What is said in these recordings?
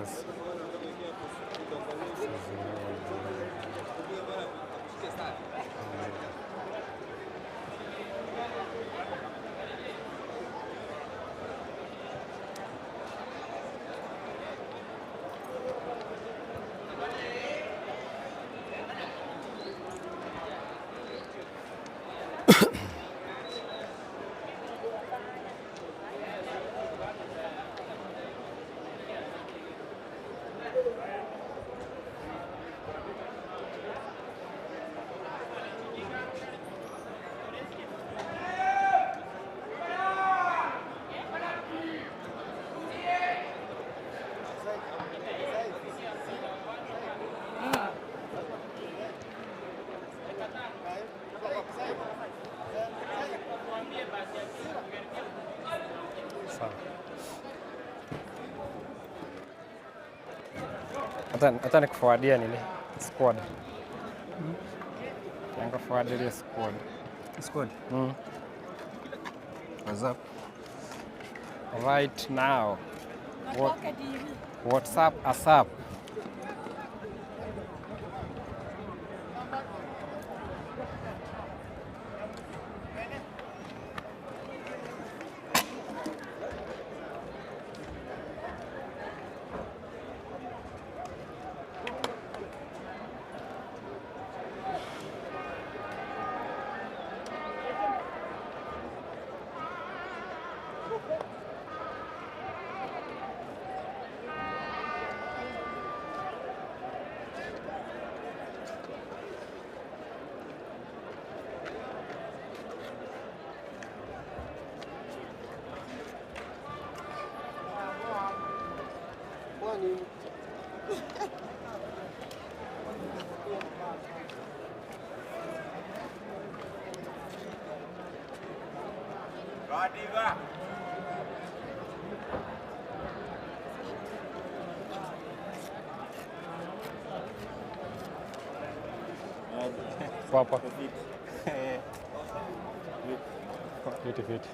Yes. Sawa. Hata hata nikuforwardia nini squad. Nikuforwardia squad. Squad. What's up? Right now. What, WhatsApp ASAP. Poa poa. Fiti fiti.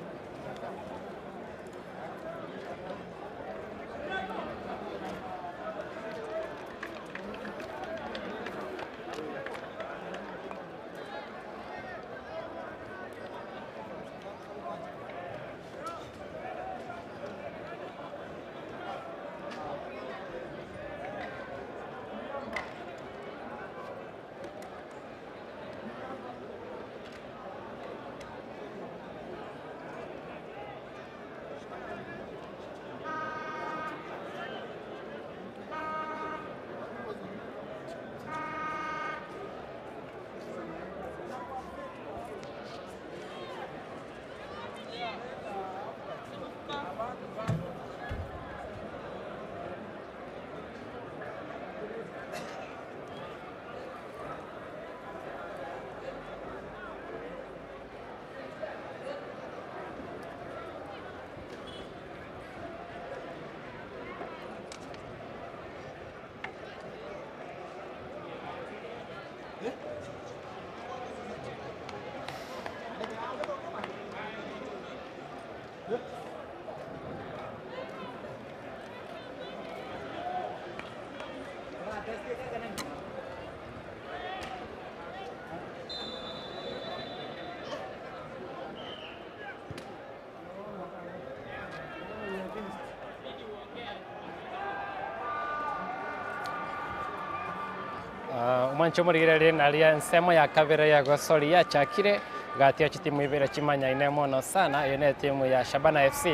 Omwanche omorigererie naria ensemo ya kabere ya gosori yachakire gati ya chitimu ibere chimanyaine mono sana eye ne etimu ya Shabana FC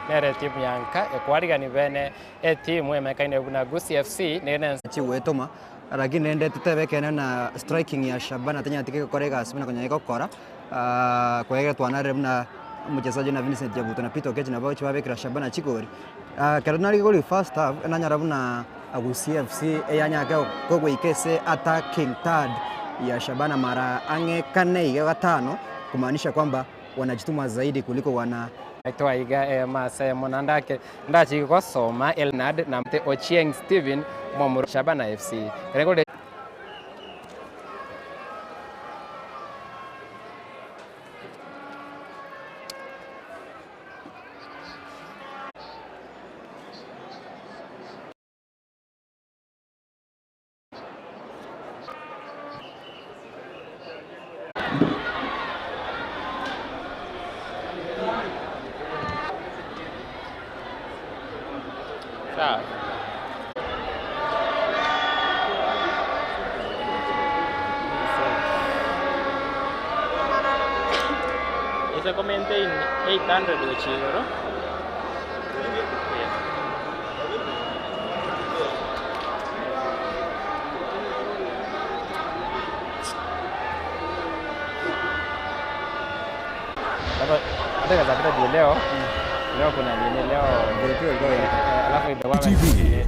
nere etimu ya nka ekwarigani bene etimu emekaine buna Gusii FC nere ne Chigwetoma lakini rende totebe ekeene na striking ya Shabana tenyareti kegokora egasi buna konya egokora kwegera twanarire buna omochesaji buna Vincent Nyabuto na Peter Oketch nabo chibabekera Shabana chigori. Ekero nare gori first half nanyora buna Gusii FC eyanyake kogoika ase attacking third ya Shabana mara ang'e kane iga gatano kumaanisha kwamba wanajituma zaidi kuliko wana Twaiga emasa emo naende ake ndachike gosoma Elnard na Ochieng Stephen momura Shabana FC. Ekero kore. Sawa. Ese ko maintain 800 gochia igoro. Yes. Hata leo leo kuna nini leo alafu itakuwa TV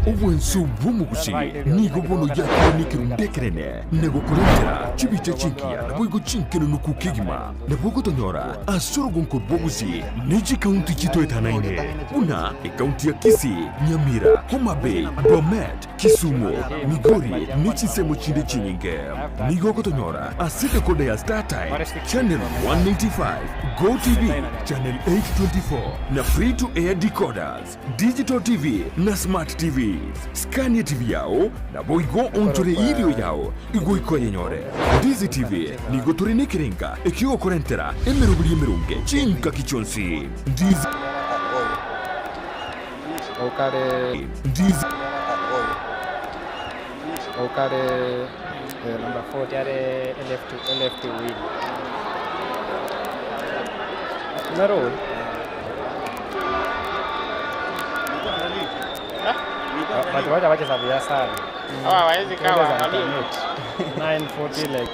obwenso bw'omogusi nigo bono yakorire ekerundekerene na gokorentera chibicha chinkiya naboigo chinkenenuku kegima nabo ogotonyora ase orogonko rw'obosi ne chikaunti chitoetanaine buna ekaunti ya Kisii, Nyamira, Homa Bay, Bomet, Kisumu, Migori ne chinsemo chinde chinyinge. Nigo ogotonyora ase decoder ya StarTimes channel 185, GoTv channel 824 na free to air decoders, digital TV na smart TVs. Scan TV yao naboigo onchore irio yao igo ikoyenyore. Ndizi TV nigo tore nekerenga ekiogokorentera emeroberi emeronge chinkaki chionsi. Ndizi Okare Ndizi Okare number 40 are left left wing. Narol. Watu wacha wacha sabia sana. Hawa hawawezi kaa waangalie. 940 like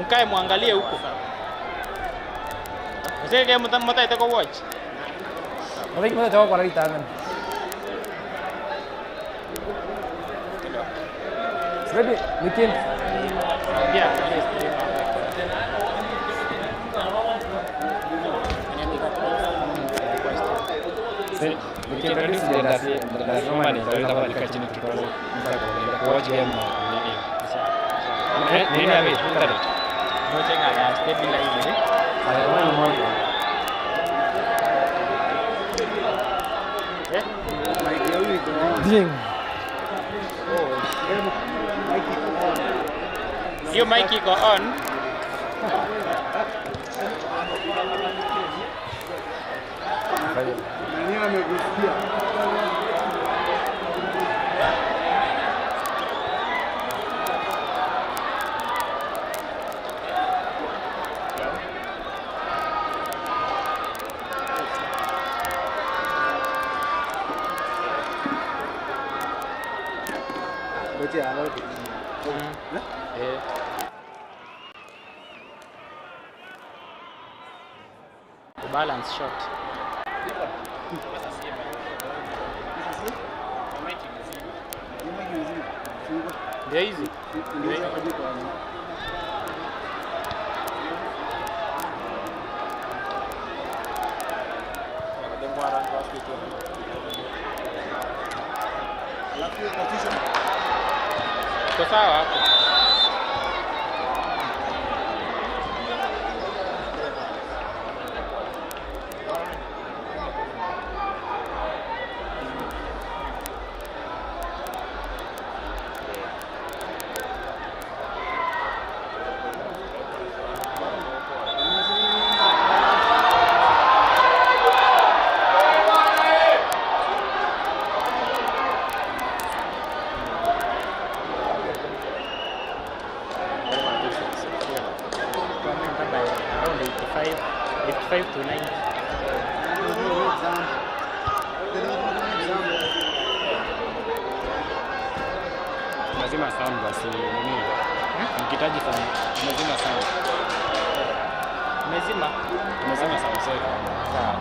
Mkae muangalie huko. Usije mtaite kwa watch. Oye, ¿cómo te tengo para ahorita? Maybe we can Yeah, at least. We can introduce the industry, the normally ndio kama nikaa chini kidogo watch game nini. Nini ame internet. Ngoja ngaya stabilize. Sasa wewe mmoja. Eh? Ding. Hiyo mic iko on. Eh. Balance shot. Ndio hizi. Ndio hizi. Iko sawa hapo. By around 85, 85 to 90. Lazima sound basi nini? Mkitaji sound, lazima sound. Umezima? Lazima sound zetu. Sawa.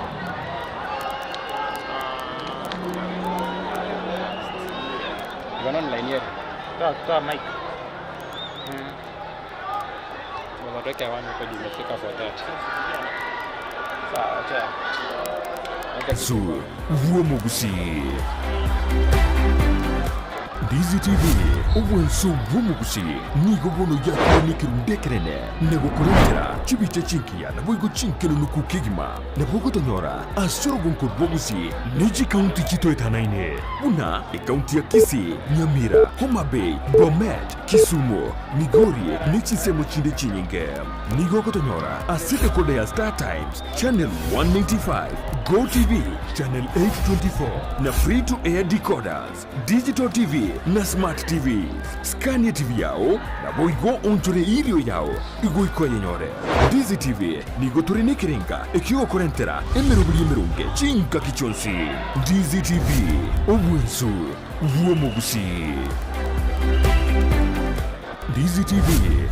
Iko online yetu. Toa toa mic. Baba tuweke hewani huko juu imefika 4:30. Sawa, acha. Su bw'omogusi. Ndizi TV, obwanso bw'omogusii, nigo bono yakorwa nekerundu ekerene na gokorentera chibicha chingiya naboigo chinkenunuku kegima. Nabo ogotonyora ase orogonko rw'ogusii ne chikaunti chitoetanaine buna ekaunti ya Kisii, Nyamira, Homa Bay, Bomet, Kisumu, Migori ne chinsemo chinde chinyinge. Nigo ogotonyora ase dekoda ya Star Times, Channel 195, Go TV, Channel 824 na Free to Air decoders, Digital TV na Smart TVs. Scan TV yao naboigo onchore erio yao igoika oyenyore. Ndizi TV nigo tore nekerenga ekiogokorentera emeroberi emeronge chingaki chionsi. Ndizi TV, obwensu bw'omogusii. Ndizi TV,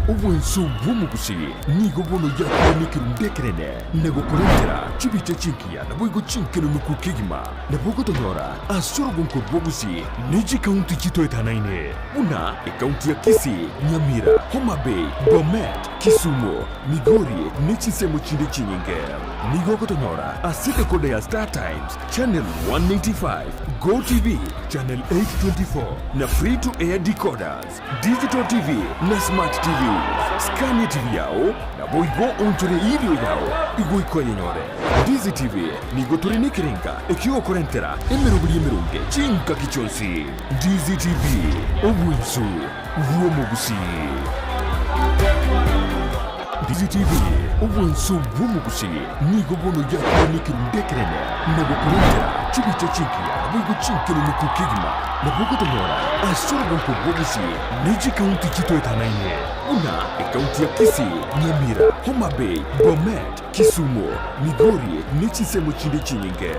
obwensu bw'omogusii, nigo bono yakorwa nekerundu ekerene na gokorentera chibicha chingiya naboigo chinkenunuku kegima. Nabo ogotonyora ase orogonko rw'Ogusii ne chikaunti chitoetanaine buna ekaunti ya Kisii, Nyamira, Homa Bay, Bomet, Kisumu, Migori ne chinsemo chinde chinyinge. Nigo ogotonyora ase dekoda ya Star Times, Channel 195, Go TV, Channel 824 na Free to Air decoders, Digital TV na Smart TVs. Scan TV yao naboigo onchore erio yao igoika oyenyore. Ndizi TV nigo tore nekerenga ekiogokorentera emeroberi emeronge chingaki chionsi. Ndizi TV, obwensu bw'omogusii. Ndizi TV, obwensu bw'omogusii, nigo bono yakorwa nekerundu ekerene na gokorentera chibicha chingiya naboigo chinkenunuku kegima. Nabo ogotonyora ase orogonko rw'ogusii ne chikaunti chitoetanaine buna ekaunti ya Kisii, Nyamira, Homa Bay, Bomet, Kisumu, Migori ne chinsemo chinde chinyinge.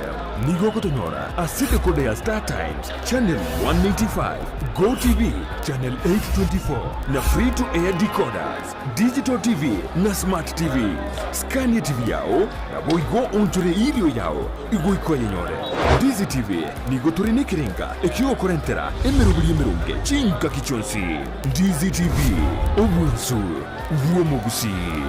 Nigo ogotonyora ase dekoda ya Star Times, Channel 195, Go TV, Channel 824 na Free to Air decoders, Digital TV na Smart TVs. Scan TV yao naboigo onchore erio yao igoika oyenyore. Ndizi TV nigo tore nekerenga ekiogokorentera emeroberi emeronge chingaki chionsi. Ndizi TV, obwansu bw'omogusii.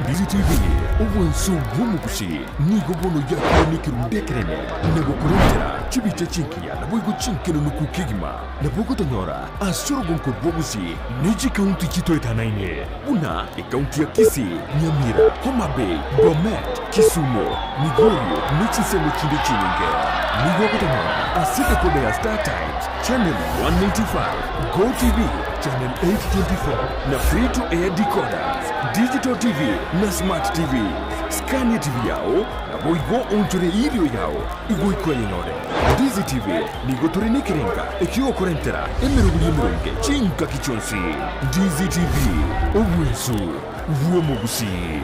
Ndizi TV, obwansu bw'omogusii, nigo bono yakorwa nekerundu ekerene na gokorentera chibicha chingiya naboigo chinkenunuku kegima. Nabo ogotonyora ase orogonko rw'Ogusii ne chikaunti chitoetanaine buna ekaunti ya Kisii, Nyamira, Homa Bay, Bomet, Kisumu, Migori ne chinsemo chinde chinyinge. Nigo ogotonyora ase dekoda ya Star Times, Channel 195, Go TV, Channel 824 na Free to Air decoders, Digital TV na Smart TVs. Scan TV yao naboigo onchore erio yao igoika oyenyore. Ndizi TV nigo tore nekerenga ekiogokorentera emeroberi emeronge chingaki chionsi. Ndizi TV, obwensu bw'omogusii.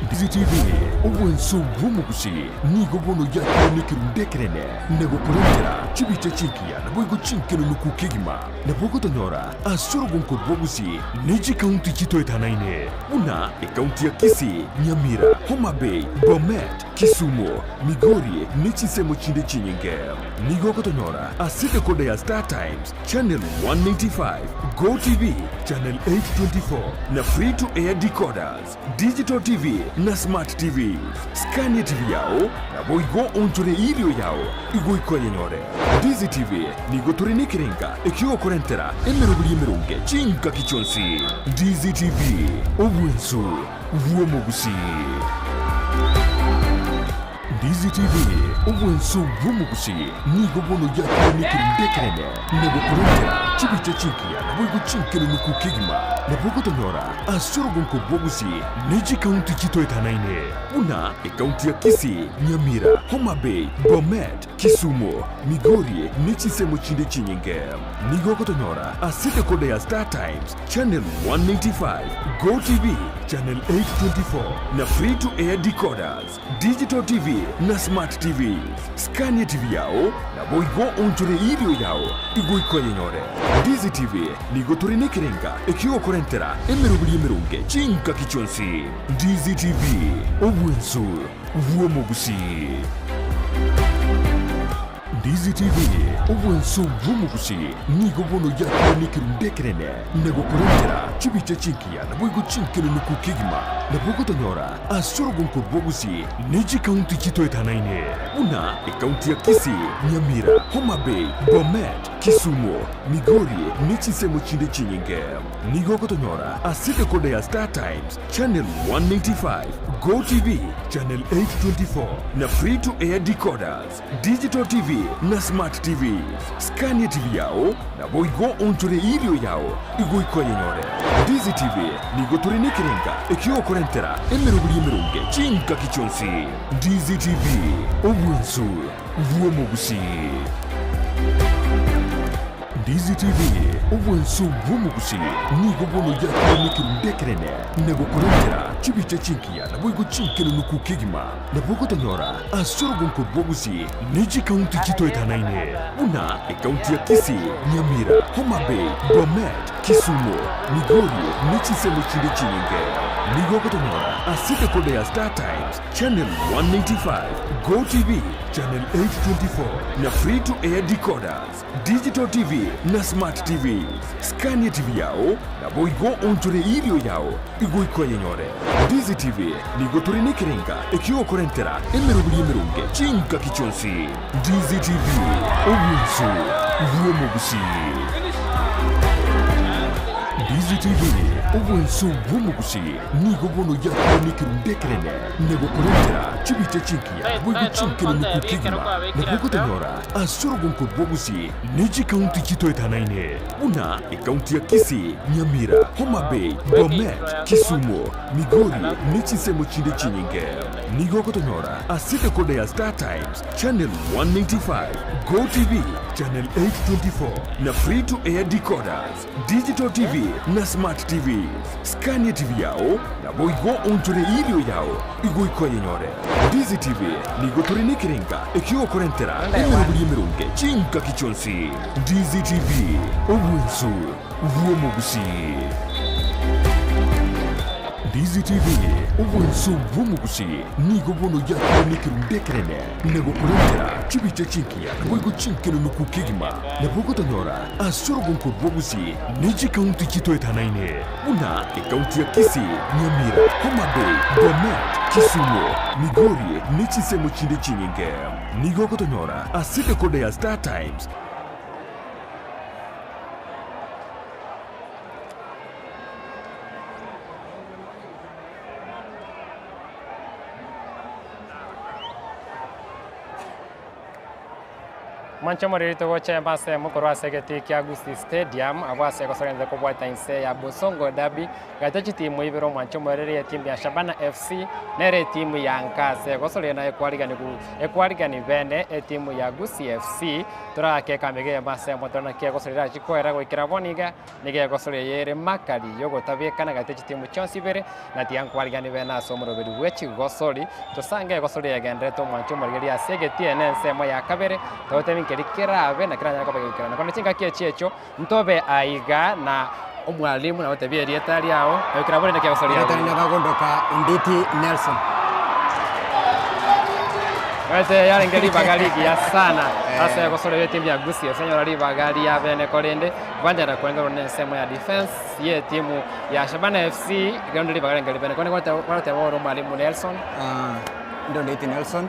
Ndizi TV, obwensu bw'omogusii, nigo bono yakorwa nekerundu ekerene na gokorentera chibicha chingiya naboigo chinkenunuku kegima. Nabo ogotonyora ase orogonko rw'Ogusii ne chikaunti chitoetanaine buna ekaunti ya Kisii, Nyamira, Homa Bay, Bomet, Kisumu, Migori ne chinsemo chinde chinyinge. Nigo ogotonyora ase dekoda ya Star Times, Channel 195, Go TV, Channel 824 na Free to Air decoders, Digital TV na Smart TVs. Scan TV yao naboigo onchore erio yao igoika oyenyore. Ndizi TV nigo tore nekerenga ekiogokorentera emeroberi emeronge chingaki chionsi. Ndizi TV, obwensu bw'omogusii. Ndizi TV, obwensu bw'omogusii, nigo bono yakorwa nekerundu ekerene na gokorentera chibicha chingiya naboigo chinkenunuku kegima. Nabo ogotonyora ase orogonko rw'Ogusii ne chikaunti chitoetanaine buna ekaunti ya Kisii, Nyamira, Homa Bay, Bomet, Kisumu, Migori ne chinsemo chinde chinyinge. Nigo ogotonyora ase dekoda ya Star Times, Channel 195, Go TV, Channel 824 na Free to Air decoders, Digital TV na Smart TVs. Scan TV yao naboigo onchore erio yao igoika oyenyore. Ndizi TV nigo tore nekerenga ekiogokorentera emeroberi emeronge chingaki chionsi. Ndizi TV, obwensu bw'omogusii. Ndizi TV, obwanso bw'omogusi nigo bono yakire nekerundu ekenene na gokorentera chibicha chingiya naboigo chinkenenuku kegima nabo ogotonyora ase orogonko rw'obogusi ne chikaunti chitoetanaine buna ekaunti ya Kisii, Nyamira, Homa Bay, Bomet, Kisumu, Migori ne chinsemo chinde chinyinge. Nigo ogotonyora ase decoder ya Star Times, Channel 195, Go TV, Channel 824 na Free to Air decoders, Digital TV na Smart TVs. Scan TV yao naboigo onchore erio yao igoika oyenyore. Ndizi TV nigo tore nekerenga ekiogokorentera emeroberi emeronge chingaki chionsi. Ndizi TV, obwansu bw'omogusii. Ndizi TV, obwansu bw'omogusii nigo bono yakire nekerundu ekenene na gokorentera chibicha chingiya naboigo chinkenenuku kegima nabo ogotonyora ase orogonko rw'ogusii ne chikaunti chitoetanaine buna ekaunti ya Kisii, Nyamira, Homa Bay, Bomet, Kisumu, Migori ne chinsemo chinde chinyinge. Nigo ogotonyora ase decoder ya Star Times, Channel 195, Go TV, Channel 824 na Free to Air decoders. Digital TV na Smart TVs. Scan TV yao naboigo onchore erio yao igoika oyenyore. Ndizi TV nigo tore nekerenga ekiogokorentera emeroberi emeronge chingaki chionsi. Ndizi TV, obwansu bw'omogusii. Ndizi TV, obwansu bw'omogusii nigo bono yakure nekerundu ekenene na gokorentera chibicha chingiya naboigo chinkenenuku kegima nabo ogotonyora Ase orogonko rw'obosie ne chikaunti chitoetanaine buna ekaunti ya Kisii, Nyamira, Homa Bay, Bomet, Kisumu, Migori ne chinsemo chinde chinyinge. Nigo ogotonyora ase decoder ya Star Times, Channel 195, Go TV, Channel 824 na Free to Air decoders, Digital TV na Smart TVs. Scan TV yao naboigo onchore erio yao igoika oyenyore. Ndizi TV nigo tore nekerenga ekiogokorentera emeroberi emeronge chingaki chionsi. Ndizi TV, obwansu bw'omogusii. Ndizi TV, obwansu bw'omogusii nigo bono yakire nekerundu ekenene na gokorentera chibicha chingiya naboigo chinkenenuku kegima nabo ogotonyora ase orogonko rw'obosie ne chikaunti chitoetanaine buna ekaunti ya Kisii, Nyamira, Homa Bay, Bomet, Kisumu, Migori ne chinsemo chinde chinyinge. Nigo ogotonyora ase decoder ya Star Times. Mwanche omoriri togocha embasa emo korwa ase egetii kia Gusii Stadium abwo ase egosogenete kobwata inse ya Bosongo Derby gati chitimu ibere omwanche omoriri etimu ya Shabana FC nere etimu ya Nkase egosoria naye kwariganigu ekwarigani bene etimu ya Gusii FC torake ekambi eye embasa emo tore naki egosoria erachi koera goikera bono iga Nigo egosoria eyere makari y'ogotabekana gati ye chitimu chionsi ibere, na tiga nkwariganie bene ase omoroberi bwe chigosori. Tosange egosori egenderete omwancho omorigereria ase egetii ene ensemo ya kabere, togotebi nkeri kerabe na keranyare koba gegoikerana. Korende chingaki echi echio, ntobe aiga na omwalimu nagotebia erieta riao, goikera bore naki egosori Erieta yago. rinde bagondoka Onditi Nelson. Omanyete yarenge ribaga rigiya sana ase egosori y'etimu ya Gusii ase enyora ribaga ria bene korende Bwanchera kwengerwa nensemo ya defense y'etimu ya Shabana FC rende ribaga renge ribene kone gwateba ore omwalimu Nelson. Ah, Ndondeti Nelson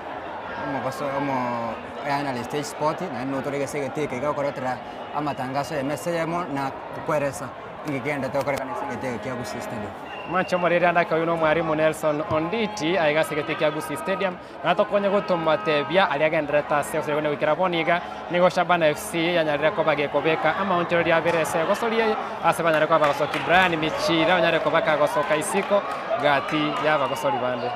omogoso omo analyst e sport naende notore gese egete eke iga gokoretera amatangaso ya emesa eyemo na kokweresa inki kegenderete gokorekana ase egete eke kia Gusii Stadium. Mwanche omoriri ande ake oyio na omwalimu Nelson Onditi aiga ase egete kia Gusii Stadium. Natokonye gotomatebia aria agendererete ase gose goikera bono iga, nigo Shabana FC yanyarire koba gekobeka amaonchoreria abere ase egosori eye, ase banyare koba bagosokia Brian Michira onyare koba kagosoka isiko gati y'abagosori bande.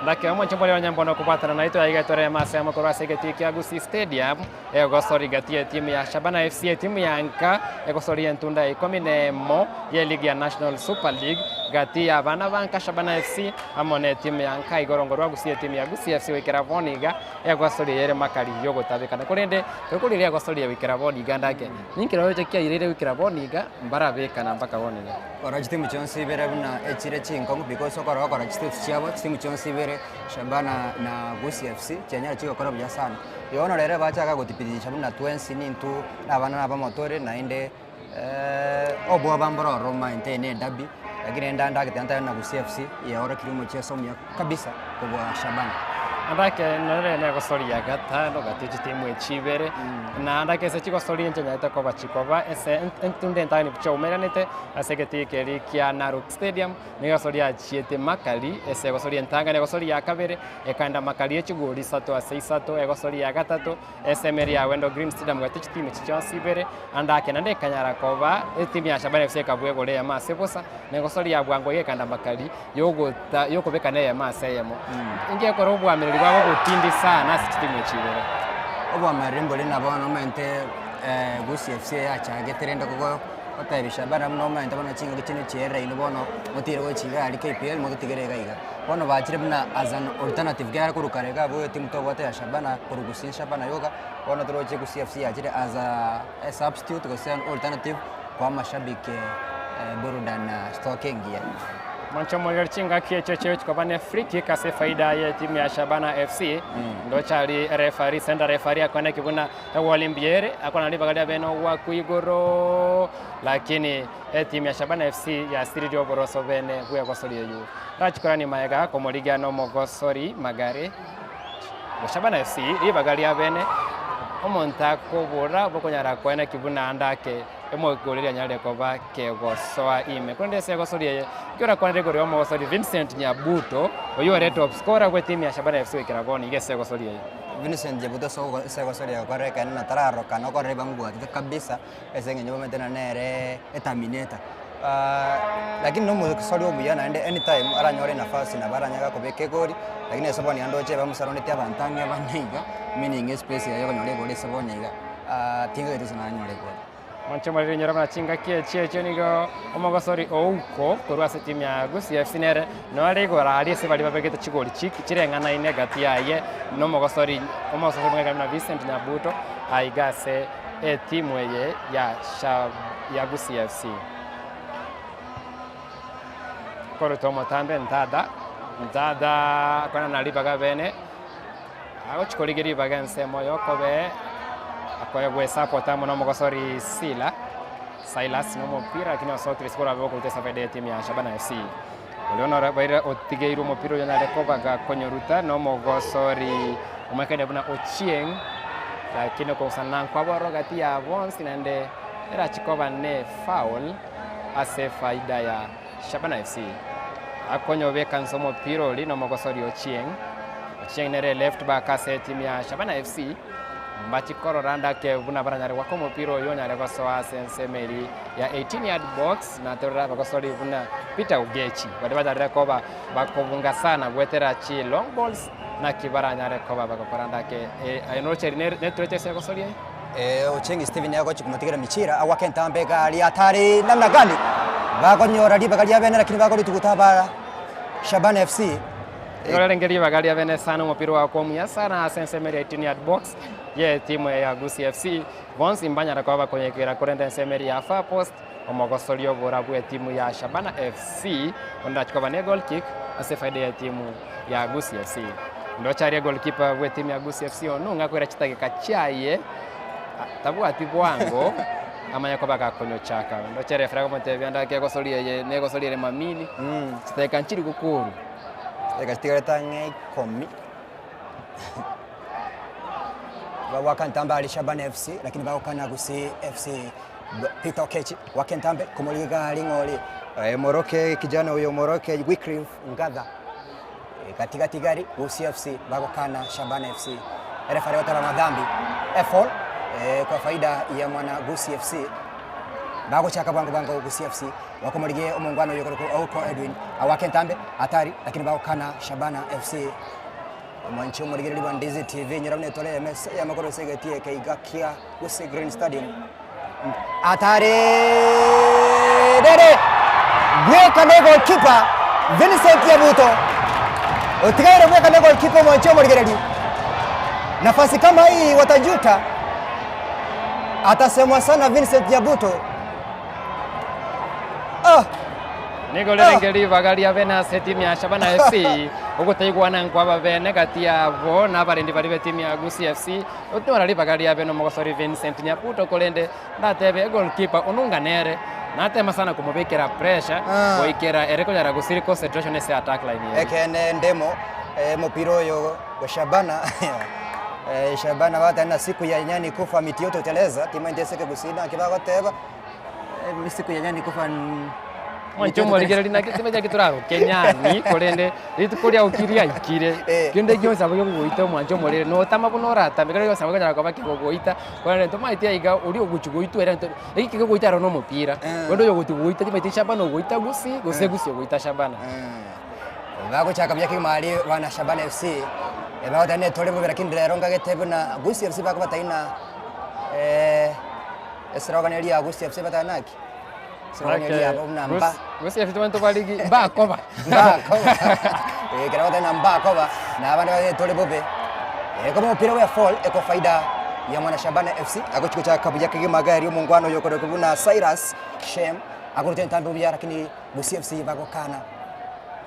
Ndake omonche mbore onye mbono kobwatana naitwe aiga toreme ase amo korwa ase egetii kia Gusii Stadium egosori gati y'etimu ya Shabana FC etimu ya nka egosoria entunda ya ikomi na emo y'eligi ya National Super League gati ya abana ba nka Shabana FC amo na etimu ya nka igorongo rwa Gusii etimu ya Gusii FC goikera bono iga egosoria ere makari yogotabekana korende ekoriria egosoria goikera bono iga ndake ninki roche kiaireire goikera bono iga mbarabekana mpaka bono iga. Kora chitimu chionsi ibere buna echire chinkong'u because okora gokora chisteps chiabo chitimu chionsi ibere Shabana na Gusii FC chianyara chigokora buya sana. Igo bono rero bachaka gothibitisha buna twensi nintwe na abana na abamo tore naende obwoba mboro ororo omanyete eye na edabi lakini rende ndagete ntabe na Gusii FC yaorokirie omocheso omuya kabisa kobua Shabana. Andake nore negosoria gatano gati chitimu echi ibere, na andake ase chigosoria inche nyarete koba chikoba ase entunde entang'ani chiaumeranete ase egetii keria kia Narok Stadium, nigo egosoria achiete makari ase egosoria entang'ani, egosoria ya kabere ekaenda makari ye chigori isato ase isato, egosoria ya gatato ase emeri ya Wendo Green Stadium gati chitimu echi chionsi ibere, andake naende ekanyara koba etimu ya Shabana FC ekabua egori eyemo ase bosa, na egosoria ya bwango iga ekaenda makari. yogota yokobekana eyemo ase eyemo. Inki ekora obwamereri bwabo obotindi sana ase chitimu echi ibere? Obwamereri mbore na bono omanyete Gusii FC eyachagete rende kogo gotebia Shabana buna omanyete bono chingaki chinde chiaerire inwe bono motigere gochia iga aria KPL mototigere iga iga. Bono bachire buna as an alternative ekiagera korwa kare iga abwo etimu tobwate ya Shabana korwa Gusii Shabana yoka, bono toroche Gusii FC yachire as a substitute gose an alternative kwa amashabiki burudani na stock engiya. Mwanche omorero chingaki echio chio chikoba ne free kick ase efaida ye timu ya Shabana FC. Ndochari referee center referee akwane kibuna egoli mbuya ere akwana ribaga ria bene ogwaku igoro lakini etimu ya Shabana FC yasiririe oboroso bene bw'egosori eywo. Rachikorani maega komorigia nomogosori Magare. Shabana FC ribaga ria bene omonto akobora bokonyara koena ki buna ande ake emogori rianyarire koba kegosoa ime. Korende ase egosori eye, ekero orakwanere igoro y'omogosori Vincent Nyabuto, oyio ore top scorer bw'etimu ya Shabana FC goikera bono iga ase egosori eye. Vincent Nyabuto ase ogo ase egosori eye okore ekeene na tararokana okorire bamobwatete kabisa ase eng'encho bamanyete na nere eterminator. Lakini na omosori omuya naende anytime aranyore enafasi nabo aranyare gakobeka egori, lakini ase bono iga ndoche bamosaroneti abanto ang'e bane iga, meaning espace yaye okonyora egori ase bono iga. Tingagete gose naranyore egori. Mwanche morere inyore buna chingaki echi echio nigo omogosori ouko korwa ase timu ya Gusii FC nere nore igoro aria ase baria babegete chigori chireng'anaine egati yaye na omogosori omogosori omong'aini buna Vincent Nyabuto aiga ase etimu eye ya Shab ya Gusii FC. Koreta omotambe Ntata, Ntata akona ribaga bene. Agochia korigia ribaga ensemo y'okobee, akoegwa esapoti amo nomogosori Sila, Silas nomopira lakini osokire isiko orabe okoruta esafaida y'etimu ya Shabana FC. Oria noro baire otigeirwe omopira oyo nare koba gakonyoruta nomogosori omwekende buna Ochieng lakini okogusana nkwabo oro gati ya bonsi naende erachi koba ne foul ase efaida ya Shabana FC. Akonyobeka nse omopira oria nomogosori Ochieng. Ochieng nere left back ase etimu ya Shabana FC. Mbachi korora ndake buna baranyare goaka omopira oyo onyare gosoa ase ensemo eri ya 18 yard box na torora abagosori buna Peter Ogechi baria banyarire koba bakobunga sana goetera chi long balls naki baranyare koba bagokora ndake aye noroche eri netureti ase egosori eye? Ochieng Stephen agochia komotigera Michira agoaka entambe egari atari namna gani bakonyora ribaga ria bene lakini bakorituguta aba Shabana FC. Igo rarenge ribaga ria bene sana omopira ogoakwa omuya sana ase ensemo eria 18 yard box ye etimu ya Gusii FC. Bonsi mbanyara koba bakonyekera korende ensemo eria ya far post omogosori obora bwe etimu ya Shabana FC onde achia koba ne goal kick ase efaida ya etimu ya Gusii FC. Ndoche aria goalkeeper bwe etimu ya Gusii FC Onung'a akoira chidakika chiaye tabwati bwango amanye koba gakonyochaka. Ndoche referee akomotebia ndake egosori eye negosori ere mamini chidakika nchiri gokorwa. Chidakika chitigarete ang'e ikomi Bagwaka ntambe aria Shabana FC lakini bagokana Gusii FC Peter Okechi gwaka entambe komorigia egari ng'a ore Moroke kijana oyo Moroke Wycliffe Ngatha Gati-gati gari Gusii FC bagokana Shabana FC Erefari goteba madhambi efoul kwa faida ya mwana Gusii FC. Bagochaka bwango bwango Gusii FC bakomorigia omongwana oyo okorokwa Ouko Edwin awake entambe atari lakini bagokana Shabana FC. Omwanchi omorigereria bwa Ndizi TV nyora buna etore emesa y'amagoro ase egeti eke iga kia Gusii Green Stadium. Atari dede bweka ne goalkeeper Vincent Nyabuto otigaire bweka ne goalkeeper omwanchi omorigereria. Nafasi kama hii watajuta Atasemwa sana Vincent Nyabuto. Ah! Nigo rirenge ribaga ria bene ase etimu ya Shabana FC ogotaigwana nkwaba bene gati yabo na abarendi baria b'etimu ya Gusii FC otwara ribaga ria bene omogosori Vincent Nyabuto korende ndatebe egoalkeeper Onunga nere natema sana komobekera pressure Ah. goikera ere konyara gosiri concentration ase attack line eye. Ekeene ndemo eh, omopira oyo gwa Shabana Eh, Shabana batari na siku ya nyani kufa miti yote uteleza timainte ase ekegusii naki bagoteba eh, siku ya nyani kufa n- Mwanche omorigereri naki timanya ki toraroke nyani korende rituko riago ki riaikire Eh. kende gionsi abo gekogoita omwanche omorere notama buna oratame kero gionsi abo konyara koba kegogoita korende tomaeti aiga oria ogochi goitwa ere nto eki kegogoita aro na omopira Eh. korende oyo ogochi goita timaeti Shabana ogoita Gusii gose Gusii ogoita Shabana. Bagochaka buya kegima aria bana Shabana FC bagoteba netore bobe lakini rero ngagete buna Gusii FC bakobatai na eslogan eria ya Gusii FC batari naki? Eslogan eria yabo buna mba Gusii FC abanto barigi mbakoba. mbakoba ekero bagoteba na mbakoba na abande bagoteba netore bobe ekoba omopira bwa foul eko faida ya mwana Shabana FC agochi gochaka buya kegima iga eria omongwana oyo okorokwa buna Cyrus Shem akorete entambe buya lakini Gusii FC bagokana.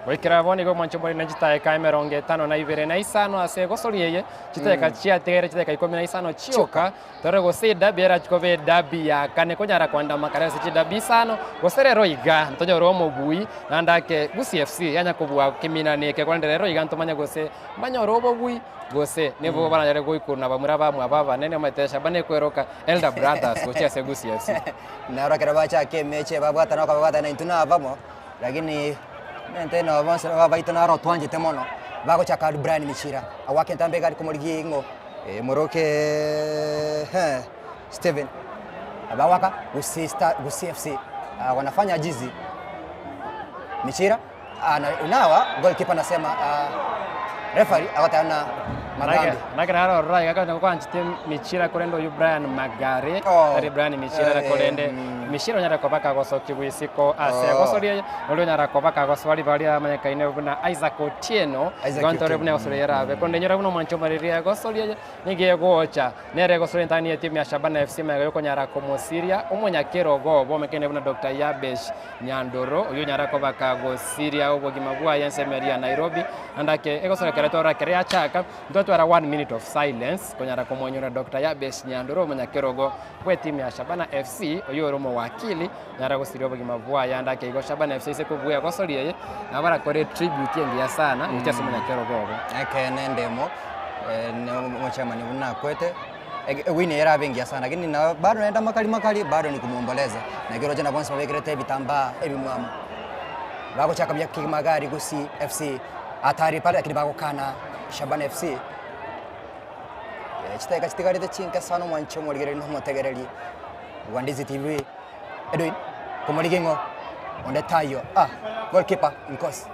Goikera bono igo omwancho more ne chitaeka emerongo etano na ibere na isano ase egosori eye, chitaeka chiatigaire chitaeka ikomi na isano chioka, tore gose edabi erachie koba edabi ya kane konyara koandama kare ase chidabi isano, gose rero iga ntonyore omobui naende ake Gusii FC yanya kobua keminani eke korende rero iga ntomanye gose mbanyore obobui gose nibo baranyare goikuruna na bamura bamwabo abanene omanyete Shabana ekweroka Elder Brothers gochia ase Gusii FC. Naro ekero bachaka emechi ebabwatana bakabwatana intwe nabamo, lakini nente nabo bonsi nabo baito naro twanchete mono, bagochaka aria Brian Michira, agoaka entambe iga aria komorigia ing'o morokeeee Stephen, abagoaka Gusii Star Gusii FC, wanafanya jizi Michira. Ana goalkeeper anasema referee agoteba na madhambi. Naki naro ororo iga kare kwanchete Michira korende oyio Brian Magare Oh. tari Brian Michira Eh, korende mm. Michira onyare koba kagosokigwa isiko ase Oh. egosori eye oria onyara koba kagosoa ribaga riamanyekaine buna Isaac Otieno Isaac igo ntore Otieno, buna egosori eye erabe korende inyore buna omwancho omoreri egosori eye nigo egocha nere egosori entang'ani ya etimu ya Shabana FC magega yokonyara komosiria omonyakerogo obo omanyekaine buna Doctor Yabesh Nyandoro, oyio onyare koba kagosiria obogima bwaye ensemo eria ya Nairobi, naende ake egosori ekero twarora ekero yachaka, ntwatwara one minute of silence konyara komonyora Doctor Yabesh Nyandoro omonyakerogo bw'etimu ya Shabana FC, oyio ore omowakili, onyare gosiria obogima bwaye ande ake igo Shabana FC ase kobua egosori eye, nabo barakore tribute engiya sana gochia ase omonyakerogo obo. Ekeene ndemo, na omochairman buna akwete. Ewini eye erabe engiya sana, lakini na bado naende amakari makari bado ni kumuomboleza. Naki oroche na bonsi babekerete ebitambaa ebimwamu. Bagochaka buya kegima iga aria Gusii FC atari pare lakini bagokana Shabana FC. Chidakika chitigarete chinke sana omwanchi omorigereria na omotegereri bwa Ndizi TV Edwin komorigia ing'o onde taiyo ah goalkeeper Nkosi.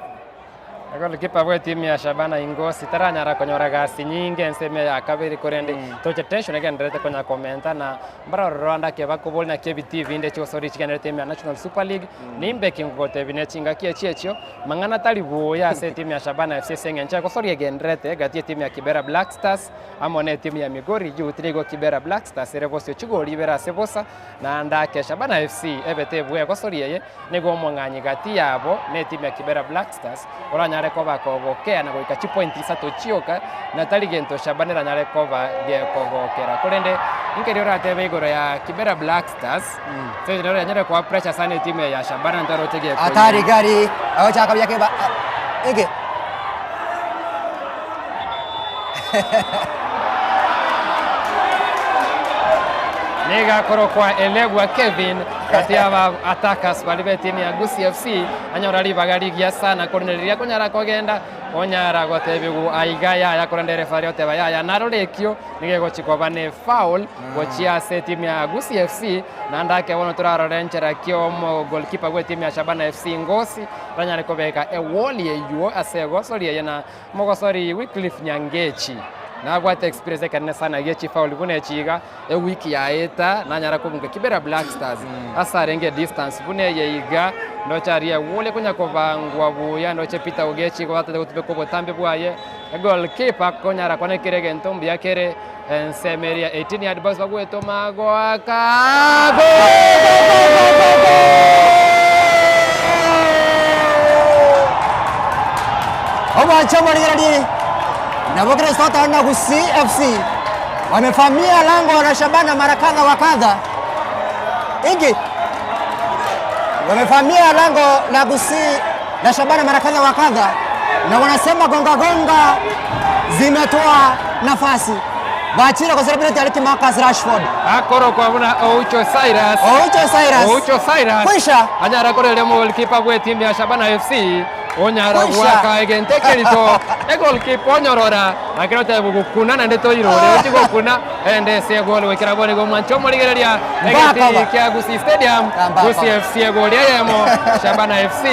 Goalkeeper bw'etimu ya Shabana Ingosi taranyara konyora gasi nyinge ensemo ya kabere korende toche tension egendererete konya komenta na mbarororo ande ake bakoboria naki ebitii binde chigosori chigendererete ime ya National Super League nimbe kingogotebi ne chingaki echi echio mang'ana tari buya ase etimu ya Shabana FC ase eng'encho egosori egendererete egati etimu ya Kibera Black Stars amo na etimu ya Migori Youth nigo Kibera Black Stars ere bosio chigori ibere ase bosa naende ake Shabana FC ebete ebuya egosori eye Nigo omong'anyi gati yabo na etimu ya Kibera Black Stars oranyare koba kogokea na goika chipointi isato chioka, na tari gento Shabana eranyare koba gekogokera. Korende nkeria oratebe igoro ya Kibera Black Stars, mm. nero yanyare koa pressure sana etimu ya Shabana ntaroche gekonya. Atari gari agochaka buya keba ege Nigo akorokwa Elegwa Kevin gati y'aba attackers baria b'etimu ya Gusii FC anyora ribaga rigiya sana korende riria akonyara kogenda Onyara gotebigwa aiga yaya korende refari oteba yaya narore ekio nigo egochi koba ne foul gochia ase etimu ya Gusii FC naende ake bono torarore enchera ki omo goalkeeper bwe etimu ya Shabana FC Ngosi aranyare kobeka ewall eywo ase egosori eye na omogosori Wycliffe Nyangechi nabwate experience ekenene sana gie chifoul buna echi iga ewiki yaeta nanyara kobunga Kibera Black Stars ase arenge edistance buna eye iga ndoche aria ewall ekonya kobangwa buya ndoche Peter Ogechi igo atete gotubeka obotambe bwaye egoalkeeper konyara kwane kere egento mbuya kere ensemo eria 18 yard box bagwetoma goaka Omwancho omorigereria nabo Kristo otari na Gusii FC wamefamia lango la Shabana mara kadha wa kadha. Ingi wamefamia lango la Gusii la Shabana mara kadha wa kadha, na wanasema gonga gonga zimetoa nafasi bachira kwa celebrate aliki Marcus Rashford Akorokwa buna Oucho Cyrus. Oucho Cyrus. Oucho Cyrus. Kwisha. Anyara koreria goalkeeper bwe timu ya Shabana FC. Onyara Kwisha. gwaka egento ekerito. Egoalkeeper onyorora. Lakini oteba gokuna naende toirore. Ochi gokuna ende ase egoli goikera boni gomwancha omorigereria Mbaka egeti ba. kia Gusii Stadium. Mbaka. Gusii FC egoli eyemo. Shabana FC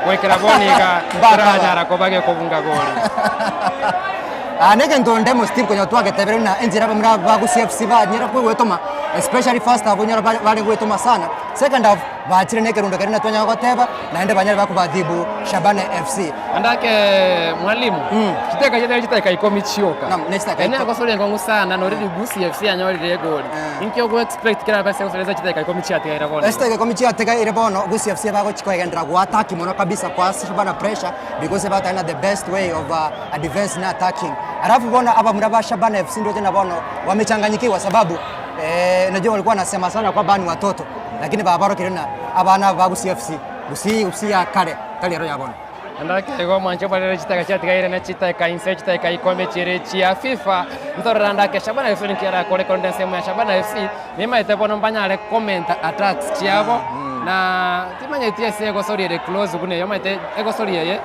goikera boni iga Mbaka ba. teranyara koba gekobunga goli. Ah, negento ndemo Steve konya twagetebere na enchera bamura ba Gusii FC banyera kwegwetoma especially first half onyora bare gwetoma sana second half bachire nekerundo keria natwanya goteba naende banyare bakobadhibu Shabana FC. Andake mwalimu chiteka chete chiteka ikomi chioka Naam, ne chiteka ene ikomi. agosoria enkongu sana noriri Gusii FC yanyorire egoli inki ogo expect kera base gosoreza chiteka ikomi chiatigaire bono Chiteka ikomi chiatigaire bono Gusii FC bagochikoegendera goataki mono kabisa kwa Shabana pressure because batari na the best way of uh, defense na attacking. Alafu bono abamura ba Shabana FC ndio tena bono wamechanganyikiwa sababu eh, najua walikuwa wanasema sana kwamba ni watoto lakini babarokire na abana ba Gusii FC Gusii Gusii ya kare tari ero ya bono. Andake igo mwancho barere chiteka chiatigaire ne chiteka inse chiteka ikomi chiri chia FIFA ntorora ndake Shabana FC nkiara kore konde ensemo ya Shabana FC nimaete bono mbanyare commenta attacks chiabo na timanyeti ase egosori ere close buna eyo omanyete egosori eye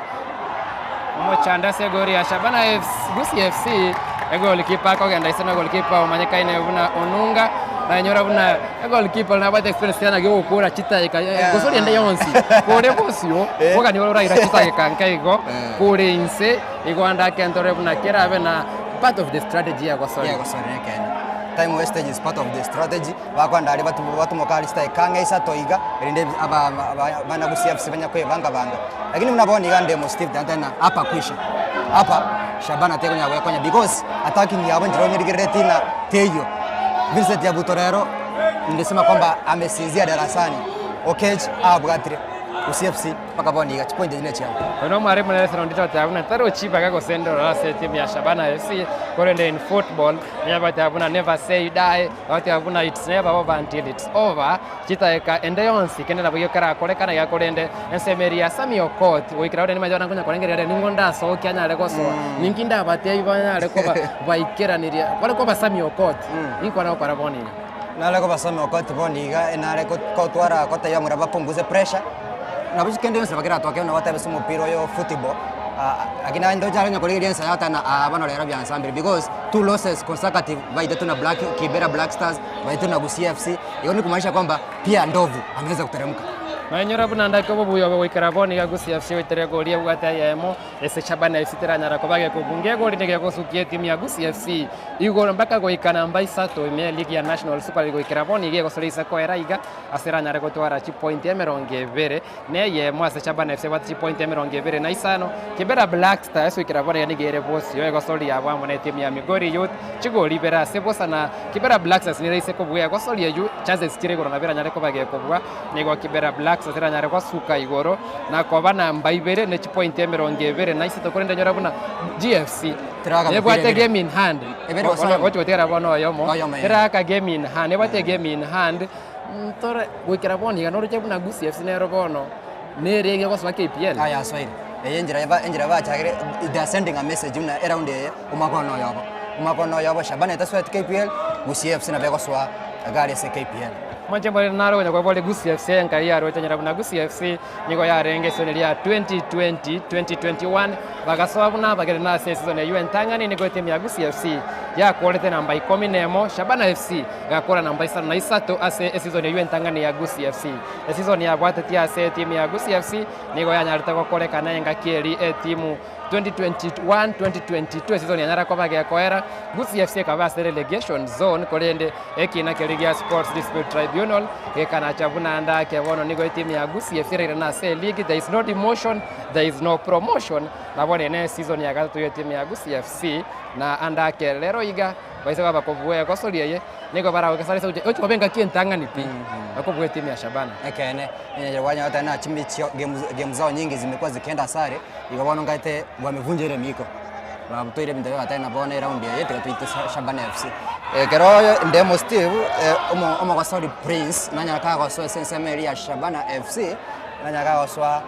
omochando ase egori ya Shabana FC Gusii FC egoalkeeper akogenda ase na goalkeeper omanyekaine buna Onunga nanyora buna egoalkeeper nabwate experience sana gokora chitaika gosori ende yonsi kore bosio bogani oraira chitaika nka igo kore inse igo andake ntore buna kerabe na part of the strategy ya gosori Yeah, gosori kenya. Time wastage is part of the strategy. Bakwanda ari batu batumoka ari chitaika kang'e isato iga erinde aba aba- bana Gusii FC banya kwebanga banga. Lakini mnabona iga ndemo Steve tena hapa kwisha. Hapa Shabana teko nya konya because attacking yabo njiro nyirigere tina teyo. Vincent Yabutorero nilisema kwamba amesinzia darasani. Okech abwatire Gusii FC mpaka bona iga chipoint jine chiao. Ono mwarimu nelson ndito tabuna taro chibaga gosendora ase timu ya Shabana FC korende in football nyabati abuna never say die bati abuna it's never over until it's over chitaeka ende yonsi kende nabo yokara korekana yakorende ensemeri ya Sami Okot goikera ore nimajana nkonya korengereria ningo ndasokia anyare gosoa ninki ndabatebi banyare koba baikeraniria bare koba Sami Okot ninkwana gokora bonire Nale ko basome okoti boniga enare kotwara kotaya mura bapunguze pressure nabo chikende yonse bakira twake na batebe mupira oyo football lakini ndo jara nyakuri yensa yata na abano rero byansambire because two losses consecutive baitatu na Black Kibera Black Stars baitatu na Gusii FC hiyo ni kumaanisha kwamba pia ndovu ameweza kuteremka Nainyora buna ndake obobuya obo goikera bono iga Gusii FC goitere egori ebwate eyemo ase Shabana FC teranyara koba gekobunga egori nigo egosukia etimu ya Gusii FC igoro mpaka goika namba isato ime eligi ya National Super League goikera bono iga egosora ise koera iga ase eranyare gotwara chipoint emerongo ebere na eyemo ase Shabana FC ebwate chipoint emerongo ebere na isano Kibera Black Stars goikera bono iga nigo ere bosio egosoria abo amo na etimu ya Migori Youth chigori ibere ase bosa na Kibera Black Stars nere ise kobua egosoria eywo chances chire igoro nabo eranyare koba gekobua nigo Kibera Black Stars eranyare gosuka igoro na koba namba ibere ne chipoint emerongo ebere na isato korende nyora buna GFC Teraka ebwate mipira ebere. game in hand Ebere gosana. gochi gotigera bono oyomo Oyomo, eh. teraka game in hand ebwate game in hand ntore goikera bono iga noroche buna Gusii FC nero bono nere egegosoa KPL aya Swahili eye enjira eba enjira bachagire they are sending a message muna around eye omakono yobo omakono yobo Shabana etaswete KPL Gusii FC nabo egoswa gari ase KPL. Mwanche mbore naro konya kwebori Gusii FC enkai yaroche nyara buna Gusii FC nigo yarenge esoni ria 2020 2021 bagasoa buna abageni na ase esizoni eyio entang'ani nigo etimu ya Gusii FC yakorete namba ikomi na emo Shabana FC egakora namba isano na isato ase esizoni eyio entang'ani ya Gusii FC. Esizoni yabwatetie ase etimu ya Gusii FC nigo yanyarete gokorekana engaki eri etimu 2021-2022 season yanyara koba gekoera, Gusii FC ekaba ase relegation zone korende ekina keria gia Sports Dispute Tribunal gekanacha buna ande ake bono nigo etimu ya Gusii FC erairane ase eligi there is no demotion, there is no promotion na bono eye ne season ya gatato ya etimu ya Gusii FC na ande ake rero iga baise koba bakobua egosoria eye nigo baragoke sare ase ochi koba engaki entang'ani pi bakobua etimu ya Shabana. Ekeene, onye goteba ng'a chimichio games games zao nyingi zimekuwa zikienda sare. Igo bono nkaete bwamevunja ere emiiko, babutoire ebinto biabo batari na bono eraundi eye tiga toite Shabana FC. Ekero Ndemo Steve omo omogosori Prince nanyara kagosoa ase ensemo eria ya Shabana FC, nanyara kagosoa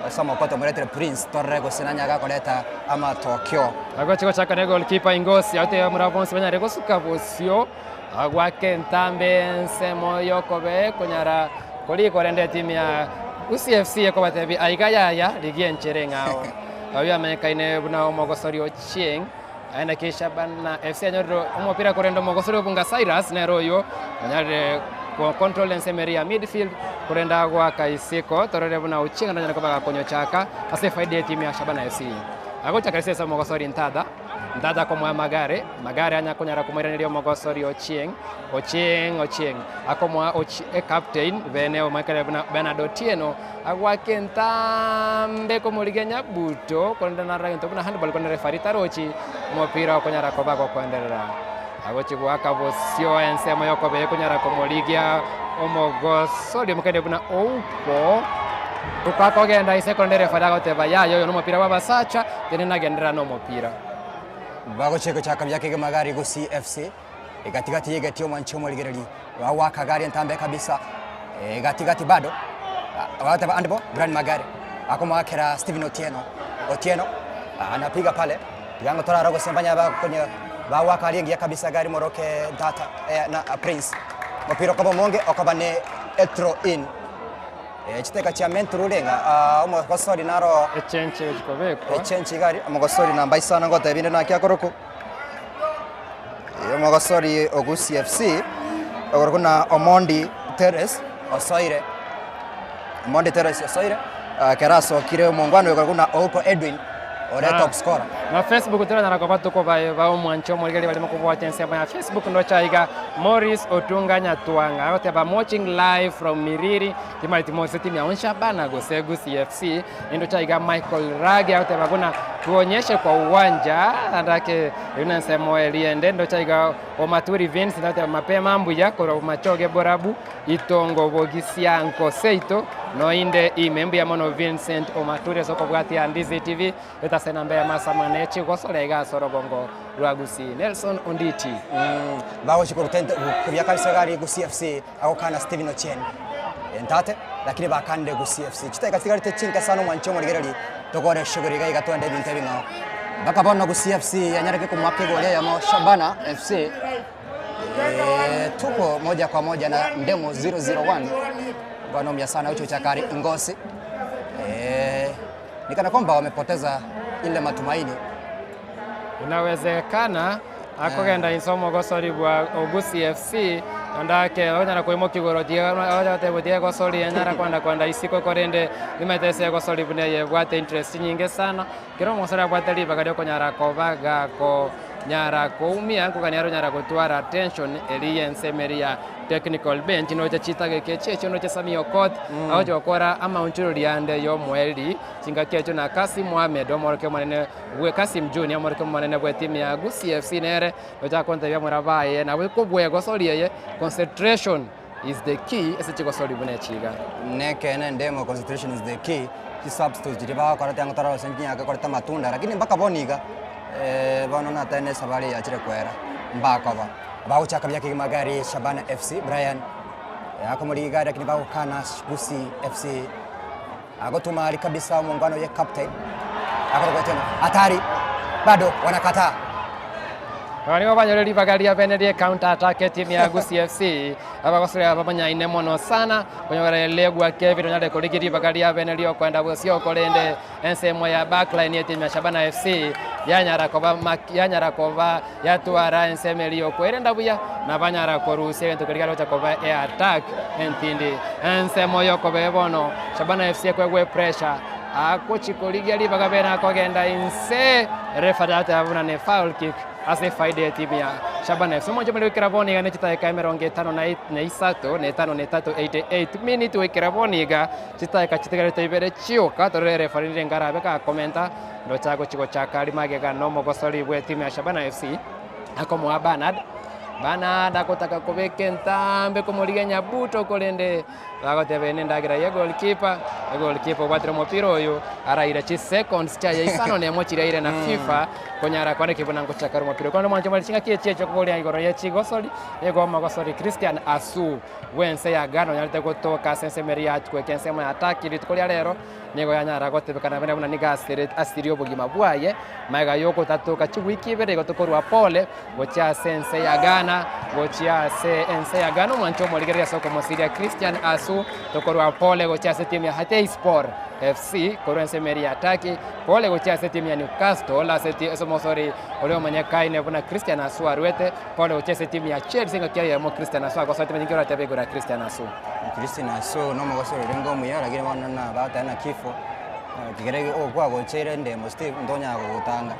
ase omokoto omoretere Prince torore gose nanyara gakoreta amatokeo. Agochi gochaka ne goalkeeper Ingosi agotebi abamura bonsi banyare gosuka bosio agwake entambe ensemo yokobee konyara Koriko rende etimu ya Gusii FC ekobatebia aiga yaya rigia enchera eng'ao. Oyio amenyekaine buna omogosori Ochieng aye naki Shabana FC yanyorire omopira korende omogosori Obunga Cyrus nere oyio onyarire go control ensemo eria ya midfield korende agoaka isiko torore buna Ochieng aranyare koba gakonyochaka ase efaida ye timu ya Shabana FC. Agochaka ase omogosori Ntadha. Ntata komoa Magare, Magare anya konyara komoiraneria omogosori Ochieng, Ochieng, Ochieng. Akomoa Ochi, ecaptain bene omoekere buna Bernard Otieno, agoaka entambe komorigia Nyabuto, korende narora egento buna handball korende referee tarochi omopira okonyara koba gokoenderera. Agochi goaka bosio ensemo yokobee konyara komorigia omogosori omokende buna Ouko. Ouko akogenda ise korende referee agoteba yaya oyo nomopira bw'abasacha, tenena genderera nomopira. Bagochia gochaka buya kegima gari Gusii FC egatigati y'egeti omwanchi omorigereri bagoaka gari entambe kabisa egatigati bado bagoteba handball Brian Magare akomoakera Stephen Otieno Otieno anapiga pale Tiga ng'a torare gose mbanya bakonya bagoaka aria engiya kabisa gari moroke data eh, na Prince. Mopira okoba omonge okoba ne ethrow in. Eh, chiteka chia menturu renga ah, omogosori naro Echenche gochi kobekwa. echenche iga aria omogosori namba isano ngotebia inde naki akorokwa. Eh, omogosori o Gusii FC okorokwa na Omondi Terrace osoire Omondi Terrace osoire ah, ekero asokire omongwana oyo okorokwa na Ouko Edwin Ore Na- top scorer. Na Facebook toranyara koba tokobaeba omwancho omorigereria barimo kobwatia ensemo ya Facebook ndoche aiga Morris Otunga Nyatwang'a agoteba I'm watching live from Miriri timaeti mose timu ya Onshabana gose Gusii FC nindoche aiga Michael Rage agoteba buna tuonyeshe kwa uwanja andake eyio na ensemo eria ende ndoche aiga Omaturi Vince agoteba mapema mbuya korwa Bomachoge Borabu Itongo bogisianko seito noinde ime mbuya mono Vincent Omaturi ase okobwatia Ndizi TV etase namba ya masama ne chigosora iga ase orogongo rwa Gusii Nelson Onditi. Bagochia koruta ente kobia kabisa gari Gusii FC agokana Stephen Ochieng Entate lakini bakanire Gusii FC chidakika chigarete chinke sana omwanchi omorigereri tokore shughuli iga iga twende ebinto ebing'ao mpaka bono Gusii FC yanyareke komoaka egori eyemo Shabana FC. E, tuko moja kwa moja na Ndemo 001 bwana sana ucho chakari Ngosi e, nikana kwamba wamepoteza ile matumaini. Inawezekana akogenda insomo gosori bwa Ogusi FC andake onyara koimokia igoro tiga tiga gosori enyara kwenda kwenda isiko korende nimanyete ase egosori buna eye ebwate interest nyinge sana Kera omosore abwate ribaga ri'okonyara koba gakonyara koumia, nkogania are onyara gotwara tension eria y'ensemo eria ya technical bench noche chitageka echio echio noche Sammy Okoth agocha gokora amaonchorori ande y'omoerio chingaki echio na Kassim Mohamed omorokia omonene bwe Kassim Junior omorokia omonene bw'etimu ya Gusii FC nere ocha kontebia omoraba aye nabo kobua egosori eye concentration is the key ase chigosori buna echi iga. Nekeene ndemo concentration is the key, chisubstitutes chiria bagokora tiga tore gose nchinyake koreta amatunda lakini mpaka bono iga bono natebe na esabari yachire koera mbakoba. Bagochaka buya kegima gari Shabana FC Brian akomorigia igari lakini bagokana Gusii FC agotuma aria kabisa omongwana oye captain akorokwa Otieno hatari bado wanakataa. Aba nigo banyore ribaga ria bene rie counter attack etimu ya Gusii FC abagosore aba bamanyaine mono sana konyora elegwa Kevin onyare korigia ribaga ria bene riokoenda bosio korende ensemo ya backline etimu ya Shabana FC yanyara koba mak yanyara koba yatwara ensemo eria yokoerenda buya na banyara korusia egento keria keria gocha koba eattack entindi. Ensemo yokoba bono Shabana FC ekoegwa epressure agochi korigia ribaga bene akogenda inse referee ateba buna ne foul kick ase efaida ya etimu ya Shabana FC. Omonche omorero goikera bono iga ne chidakika emerongo etano na na isato na etano na etato 88 minute goikera bono iga chidakika chitigarete ibere chioka torore referee nirenga arabe gakomenta ndoche agochi gochaka aria magega na omogosori bwa etimu ya Shabana FC akomoa Bernard, Bernard agotaka kobeka entambe komorigia Nyabuto korende Bagoteba eye nendagera ye goalkeeper, egoalkeeper obwatire omopira oyo araire chiseconds chiaye isano na emo chiria aire na FIFA konyara kwaneki buna ngochaka are omopira. Korende mwanche more chingaki echi echio igoro ye chigosori, nigo omogosori Christian Atsu bwense ya Ghana onyarete gotoka ase ensemo eria yatweka ensemo ya Turkey rituko ria rero, nigo yanyara gotebekana buna buna nigo asire asirie obogima bwaye, magega yogotatoka chiwiki ibere igo tokorwa pole. Gochia ase ense ya Ghana, gochia ase ense ya Ghana omwancho omorigereria ase okomosiria Christian Atsu tokorwa pole gochia ase timu ya Hatayspor FC korwa ensemo eria ya Turkey, pole gochia ase timu ya Newcastle ase ti ase omosori oria omonyekaine buna Christian Atsu arwete, pole gochia ase timu ya Chelsea engaki eyemo Christian Atsu agosoa timanyeti ninki oratebe igoro ya Christian Atsu. Christian Atsu nomogosori orenge omuya lakini bono na bagoteba ng'a kifo kegere okwagocheire endemo Steve ntonyara kogotanga.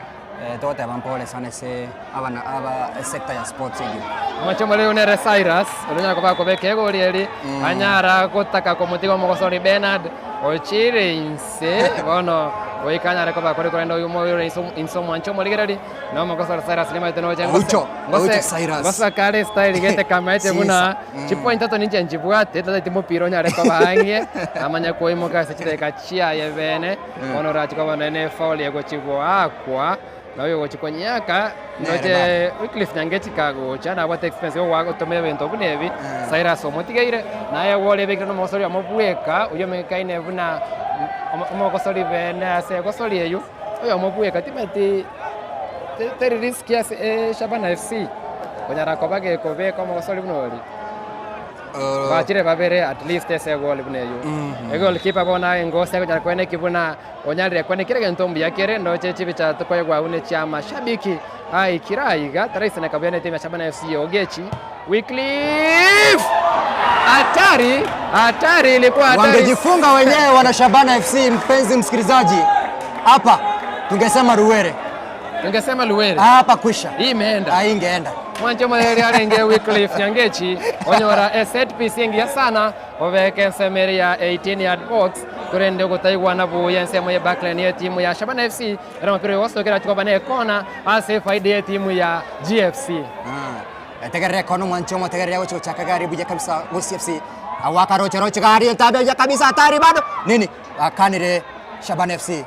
Togoteba mpore sana ase abana aba esector ya sports eyio. Omochie omoreu nere Cyrus, oria onyara koba akobeka egori eri, anyara gotaka komotiga omogosori Bernard, ochiire inse bono goika anyare koba akore korende oyio omoyore inse inse omwanche omorigereri, na omogosori Cyrus nimanyete noche ngose Oucho, ngose oucho Cyrus. ngosaka are estyle gete kamaete buna Sisa. chipoint tato ninche nchibwate tataeti mopira onyare koba ang'e, amanye koimoka ase chidakika chiaye bene. Bono orache koba nonya ne efauli egochia goakwa, na oyo ogochia konyeaka, ndoche Wycliffe Nyangechi kagocha nabwate experience ya gotoma ebinto buna ebi, Cyrus omotigeire, naye orebekire na omogosori omo bweka, oyio omanyekaine buna omogosori bene ase egosori eyio, oyomo bweka timanyeti teri risky ase Shabana FC konyara koba gekobeka omogosori buna oria. Bachire babere at least ase egoli buna eyio. Egoalkeeper bono aye ngose agochaka koeneki buna onyarire koeneki kera egento mbuya kere ndoche chibicha tokoegwa abwo ne chia amashabiki aikire aiga taraiseneka buya ne timu ya Shabana FC ya Ogechi Wycliffe! Hatari, hatari ilikuwa hatari. Wangejifunga wenyewe wana Shabana FC. Mpenzi msikilizaji, hapa tungesema Ruwere, Tungesema Luwere. hapa kwisha, Hii imeenda. Ah, ingeenda Mwanche omoreri arenge Wycliffe Nyangechi onyora eset piece engiya sana obeke ensemo ere ya 18 yard box korende ogotaigwana buya ensemo ye backline ye timu ya Shabana FC ere omopira oyo gosokera achia koba ne ekona ase efaida ye timu ya GFC. Etegerere ekona omwanche omotegerere agochi gochaka gari buya kabisa Gusii FC awaka roche roche gari etabe buya kabisa hatari bado nini akanire Shabana FC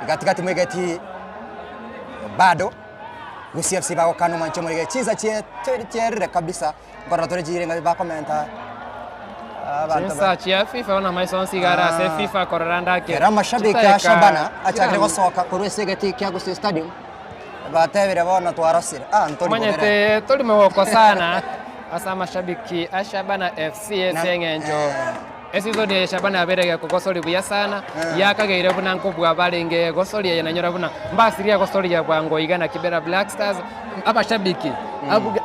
igatigati mwegeti bado Gusii FC bagokana omwanche omorige chinsa chie chierire kabisa nkorora tore chire ng'a bakomenta abanto Chinsa chia FIFA bono amaiso onsi iga are ase Ah. FIFA korora ndake Kera amashabiki a chidakika Shabana achakire chirano. gosoka korwa ase egeti kia Gusii Stadium batebire bono twarosire ah ntori bogere Omanyete tori mogoko sana ase amashabiki a Shabana FC Na- ase eng'encho eh. Esizoni eye Shabana yabeire gekogosoria buya sana, yakageire buna nkobua barenge gosoria eye nanyora buna mbasirie egosoria bwango iga na Kibera Black Stars. Abashabiki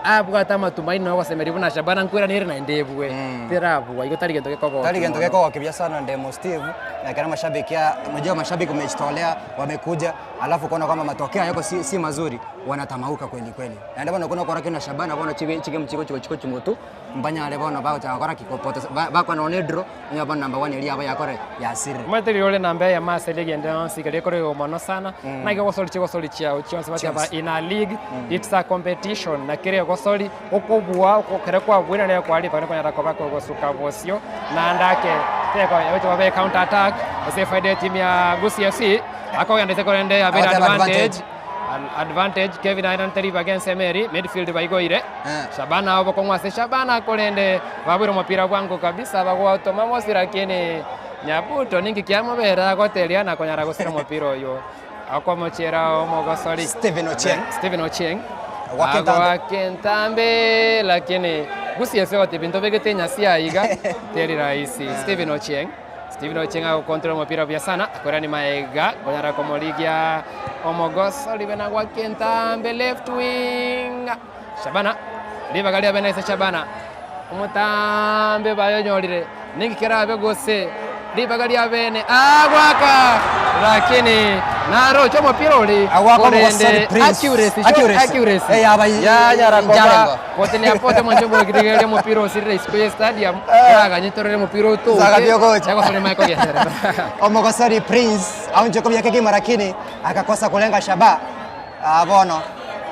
abwate amatumaini na ogosemeria buna Shabana nkweranere naende ebue, terabua igo tari gento gekogokia Tari gento mono. gekogokia buya sana Ndemo Steve, ekero amashabiki unajua mashabiki wamejitolea wamekuja, alafu kuona kwamba matokeo yako si, si mazuri wanatamauka kweli kweli. Naende bono okwo nokora kina Shabana bono chibe chigame chigochi gochi gochi motu Mbanyare bono bagochaka gokora ki? Kopotesa, ba- bakwana nonya ne draw, onye bono number one eria yabo yakore yasirire. Omanyete riria ore namba eyemo ase league ende yonsi ekero ekore igoro mono sana, naki ogosori chigosori chiao chionsi bateba Chionsi. in a league it's a competition na kera egosori okobua oko ekero kwabuire nere kwaripa naende konyara koba kogosuka bosio naende ake teko gocha babe counter attack ase efaida ya etimu ya Gusii FC akogenda ase korende yabeire Agoteba advantage. advantage. Advantage Kevin aenanete ribaga ensemo eri midfield baigoire Eh. Shabana obokong'u ase Shabana korende babwire omopira bwango kabisa bagwatoma mosi lakini Nyabuto ninki kiamobera agoteria na konyara gosira omopira oyo akomochiera omogosori Stephen Ochieng. Stephen Ochieng. Gwaka entambe. Agoaka entambe lakini Gusii ase goteba ebinto obegete enyasi aye iga teri rahisi. Stephen Ochieng, Stephen Ochieng agocontrol omopira buya sana, akoirania magega konyara komorigia omogosori bena goaka entambe left wing. Shabana, ribaga ria bene ase Shabana, omotambe bayonyorire, ninki kerabe gose ribaga ria bene agoaka lakini naroche omopira ori Agoaka omogosori korende Prince. accuracy, short Accuracy. accuracy Eh, yaba yanyara koba njarengo. gotenia pote mwanche bwekirigereria omopira osirire isiko ye stadium oraganye torore omopira otoke Zagabia ogocha. egosori mae kogenderera. Omogosori Prince aonche kobiaka ekegima lakini akakosa kulenga shabaha. Aa bono,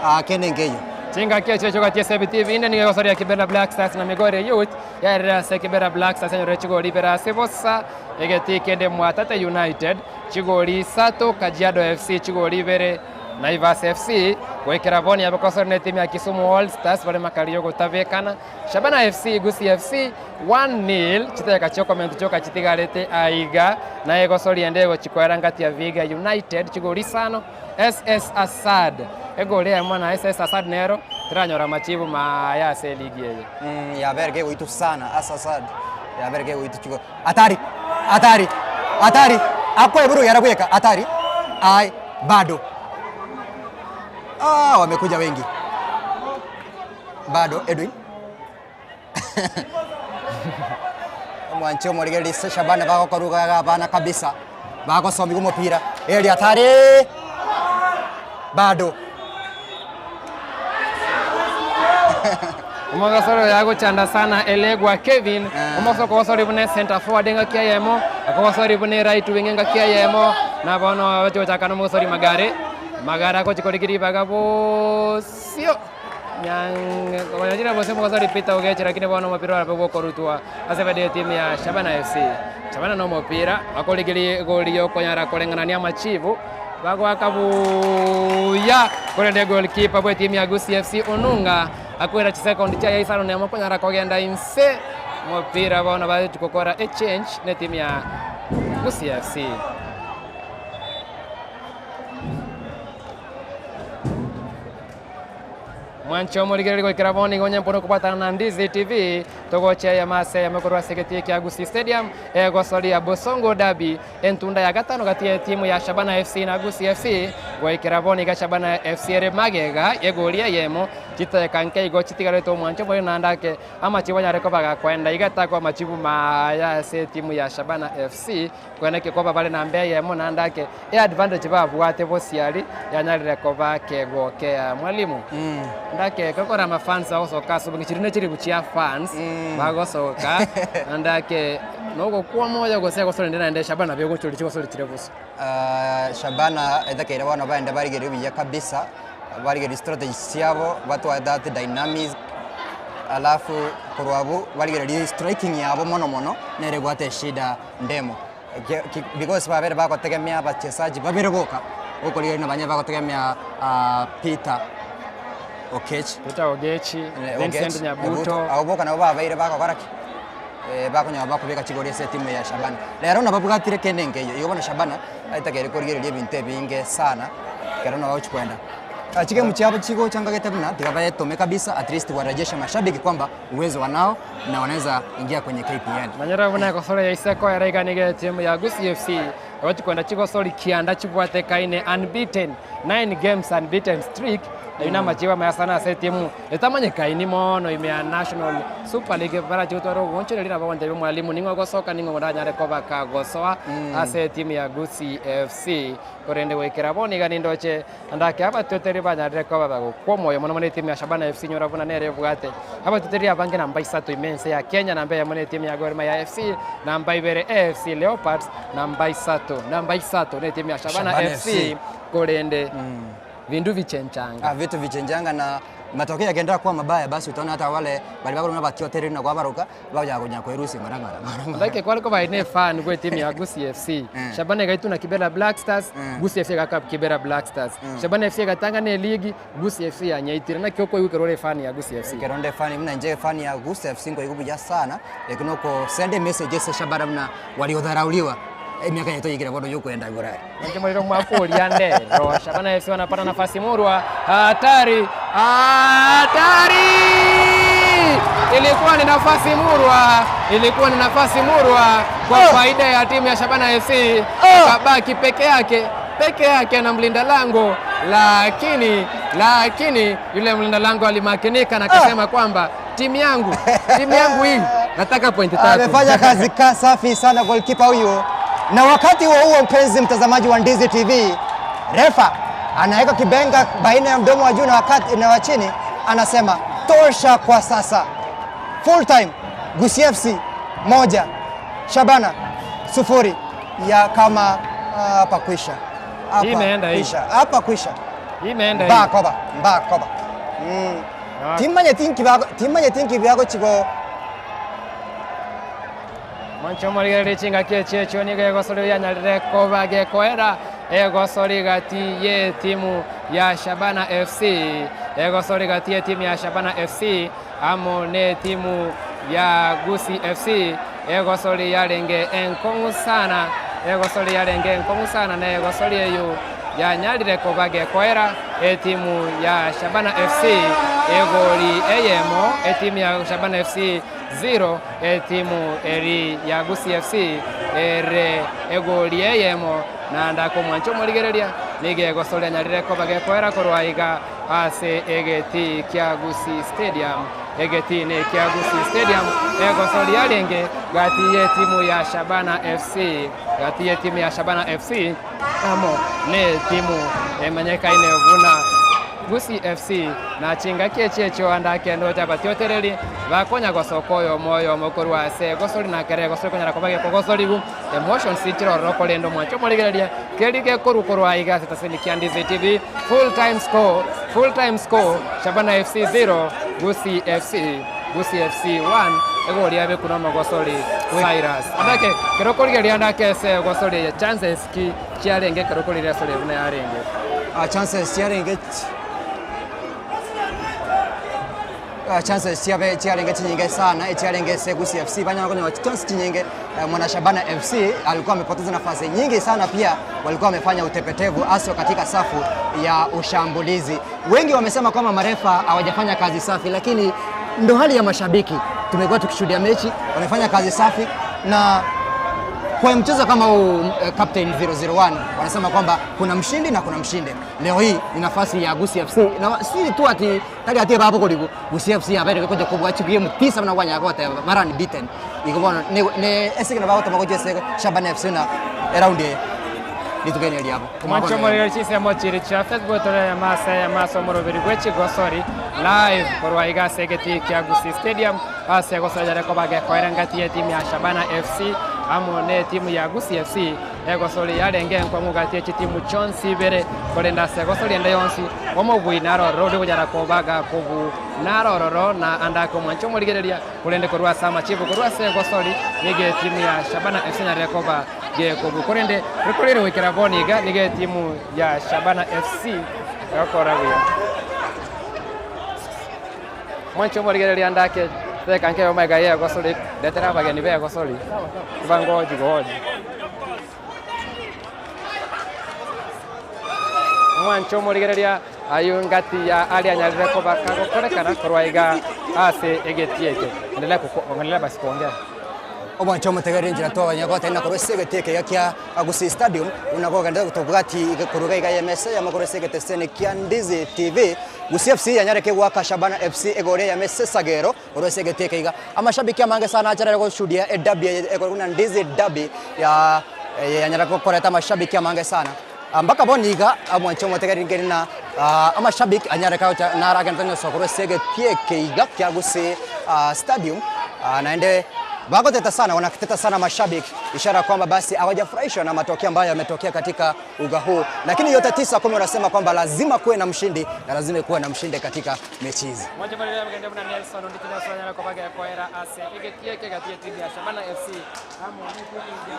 aa kende nkeiyo. Chingaki echio chigotia ase ebitii binde nigo egosoria Kibera Black Stars na Migori Youth yaerire ase Kibera Black Stars enyorire chigori ibere ase bosa egetii kende Mwatate United chigori isato Kajiado FC chigori ibere Naivas FC goikera bono yabekosoria na etimu ya Kisumu All Stars bare makari yogotabekana Shabana FC Gusii FC 1-0 chidakika chiokomenta chioka chitigarete aiga naye egosoria ende egochi koera ngati ya Vihiga United chigori isano SS Assad, Egoli eyemo na SS Assad nero teranyora amachibu maya ase eligi eye. Mm, yabere kegoitwa sana ase Assad yabere kegoitwa chigo atari atari atari akoeburu yara bweka atari ai bado ah, wamekuja wengi bado Edwin Omwanchi omorigereria ase Shabana bagokoruga iga abana kabisa, bagosomigwa omopira, erio atari bado. Omogosori oyo agochanda sana Elegwa Kevin, omogosori okogosori buna ecenter forward engaki eyemo, akogosori buna eright wing engaki eyemo, na bono agochi gochaka na omogosori Magare, Magare agochi korigia ribaga bosio. Koyachire gose omogosori Peter Ogechi lakini bono omopira orabe bwokorutwa ase ebedi etimu ya Shabana FC. Shabana na omopira bakorigeria egori yokonyara koreng'anania amachibu bagoaka buya korende goalkeeper bwe etimu ya Gusii FC Onunga akoira chisekondi chiaye isano na emo konyara kogenda inse omopira bono bagochi gokora echange na etimu ya Gusii FC. Mwanche omorigereria goikera bono nigo onye mpono kobwatana na Ndizi TV togochia eyemo ase eyemo korwa ase egetii kia Gusii Stadium egosoria Bosongo Derby entunda ya gatano gati ya etimu ya Shabana FC na Gusii FC goikera bono iga Shabana FC ere magega egori eyemo chiteka nke igo chitigarete omwanche omoyo naende ake amachibu anyare koba gakoenda iga takwa amachibu maya ase etimu ya Shabana FC Kweneki koba bare namba eyemo naende ake eadvantage babwate bosiari yanyarire koba kegokea mwalimu ndake kokora amafans bagosoka ase obonge chiri nechiribu chia fans bagosoka naende ake nogokwa omoyo gose gose rende naende Shabana nabo egochori chigosori chire bosa. Shabana etakeire bono baende barigerie buya kabisa, barigerie strategies chiabo, batware that dynamic, alafu korwa abwo barigererie striking yabo mono mono, nere ebwate eshida. Ndemo. Because babere bagotegemea abachesaji babere boka, okorigereria nabanyene bagotegemea Peter Okech. Peter Ogechi, Vincent Nyabuto. Abwo boka nabo babeire bagokora ki? Bakonyora bakobeka chigori ase etimu ya Shabana. Rero nababwatire kende nkeiyo, igo bono Shabana aitakeire korigereria ebinto ebinge sana ekero nabo bagochi koenda. Chigemu chiabo chigochangagete buna tiga bayetome kabisa at least warejeshe mashabiki kwamba uwezo wanao na wanaweza ingia kwenye KPL. Manyera buna egosori ya iseko eraiganirie etimu ya Gusii FC egochi kwenda chigosori kianda chibwatekaine unbeaten 9 games unbeaten streak ayio namachibo amaya sana ase etimu etamanyekaini mono ime ya National Super League barachi gotwara ogoonchoreria nabo bagontebia omwalimu ning'o ogosoka ning'o oranyare koba kagosoa ase etimu ya Gusii FC korende goikera bono iga nindoche Naende abatweteri banyarire koba bagokwa omoyo mono mono etimu ya Shabana FC nyora buna nere ebwate abatweteri abange namba isato ime ense ya Kenya namba eyemo ne etimu ya Gor Mahia FC namba ibere AFC Leopards namba isato namba isato ne etimu ya Shabana, Shabana FC, FC. korende bindu bichenchanga Ah, vitu vichenjanga na matokeo yakiendelea kuwa mabaya basi utaona hata wale bali bakorwa batiotereri na kwabaroka Bagochaka konya kwerusia ng'ora ng'ora ng'ora ng'ora. Like kwari koba ne fan gwe timu ya Gusii FC. Shabana egaitwa na Kibera Black Stars, Gusii FC egaka Kibera Black Stars. Shabana FC egatanga ne eligi, Gusii FC yanyaitire. Naki okoigwa ekero ore efan ya Gusii FC? Ekero nde fan buna inche efan ya Gusii FC nkoigwa buya sana, ekio noko send emessage ase Shabana buna waliodharauliwa emiaka yaito yaikire bono yokoenda igoro aria. Inche morero omwaka oria ndero Shabana FC wanapata nafasi murwa hatari. Hatari! Ilikuwa ni nafasi murwa, ilikuwa ni nafasi murwa kwa faida ya timu ya Shabana FC. Akabaki peke yake peke yake na mlinda lango, lakini lakini yule mlinda lango alimakinika na akasema kwamba timu yangu timu yangu hii nataka pointi tatu. Amefanya kazi ka safi sana goalkeeper huyu. Na wakati huo huo, mpenzi mtazamaji wa Ndizi TV, refa anaweka kibenga baina ya mdomo wa juu na wakati na wa chini, anasema tosha kwa sasa. Full time Gusii FC moja Shabana sufuri ya kama hapa kwisha hapa Hii imeenda hii. kwisha hapa kwisha Hii imeenda hii. mbakoba mbakoba mm. Timanye tinki bako timanye tinki byako chigo Mwancho morigereria chingaki echi echio nigo egosori yanyarire koba gekoera egosori gati ye timu ya Shabana FC egosori gati ye timu ya Shabana FC amo ne timu ya Gusii FC egosori yarenge enkong'u sana egosori yarenge enkong'u sana na egosori eyo yanyarire koba gekoera etimu ya Shabana FC egori eyemo etimu ya Shabana FC 0 etimu eri ya Gusii FC ere egori eyemo nanda komwancha omorigereria nigo egosoria nyarire koba gekoera korwa iga ase egeti kia Gusii Stadium egeti ne kia Gusii Stadium egosoria renge gati ye timu ya Shabana FC gati ye timu ya Shabana FC amo ne timu emanyekaine buna Gusii FC na chingaki echi echio anda kendo chabatiotereri bakonya gosoka oyo moyo mokorwa ase gosori na kere gosori konyara koba gekogosorigu emotions chirororo korenda omwancho omorigereria keri gekoru korwa iga ase tasini kia Ndizi TV full time score full time score Shabana FC 0 Gusii FC Gusii FC 1 egori abe kuna mogosori Cyrus andake kero korigereria andake ase gosori chances ki chiarenge kero korigereria sori buna yarenge Chances chiarenge chances chiabe chiarenge chinyinge sana chiarenge se Gusii FC banya kwenye chance chinyinge. Mwana Shabana FC alikuwa amepoteza nafasi nyingi sana, pia walikuwa wamefanya utepetevu hasa katika safu ya ushambulizi. Wengi wamesema kwamba marefa hawajafanya kazi safi, lakini ndo hali ya mashabiki. Tumekuwa tukishuhudia mechi wamefanya kazi safi na kwa mchezo kama huu Captain 001 wanasema kwamba kuna mshindi na kuna mshinde. Leo hii ni nafasi ya Gusii FC na si tu ati tali ati bapo koligo Gusii FC abere koje kubwa chigiye mutisa na wanya kwa mara ni beaten ikobona ne ne esike na bawo tamago jese Shabana FC na round litugene liabo Mwancho morero chisemo chiri chia Facebook tore ya masa ya maso moroberi gwechi gosori live korwa iga segeti kia Gusii Stadium ase gosori koba gekoera ngati ya timu ya Shabana FC amo ne timu ya Gusii FC egosori yarenge enkong'u gati ya chitimu chonsi ibere korenda ase gosori ende yonsi omobui narororo ori gonyara kobaga kobu narororo na andake omwancho omorigereria korende korwa ase amachibu korwa ase egosori nigo etimu ya Shabana FC nyarire koba gekobu korende rikorire gwikera boniga nigo etimu ya Shabana FC egokora buya mwancho omorigereria andake teka nkero maiga ye egosori ndetera abageni be egosori bangoji goji mwancho omorigereria ayo ngati ya aria anyarire koba kagokorekana korwa iga ase egeti eke endelea endelea basi kuongea Omwancho omotegereri njira twabanya gwatari korwa ase egeteke iga kia Gusii Stadium unagogenda tobwati koruga iga yemese yamakoro ase egeteseni kia Ndizi TV Gusii FC yanyareke gwaka Shabana FC egore ya mese sagero korwa ase egeteke iga amashabiki amange sana acharere goshudia edabi ekorwa Ndizi derby ya yanyara koreta amashabiki amange sana mpaka boniga omwancho omotegereri ngeri na amashabiki anyareka naragenda nyoso ase egeteke iga kia Gusii Stadium naende Wakoteta sana, wanateta sana mashabiki, ishara kwamba basi hawajafurahishwa na matokeo ambayo yametokea katika uga huu. Lakini yote tisa kumi wanasema kwamba lazima kuwe na mshindi na lazima kuwe na mshindi katika mechi hizi. Mwancho morigereria mgende buna Nelson ondiki Nelson anyara koba gekoera ase egeti eke gati ya timu ya Shabana FC amo ne timu ya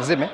Nzime.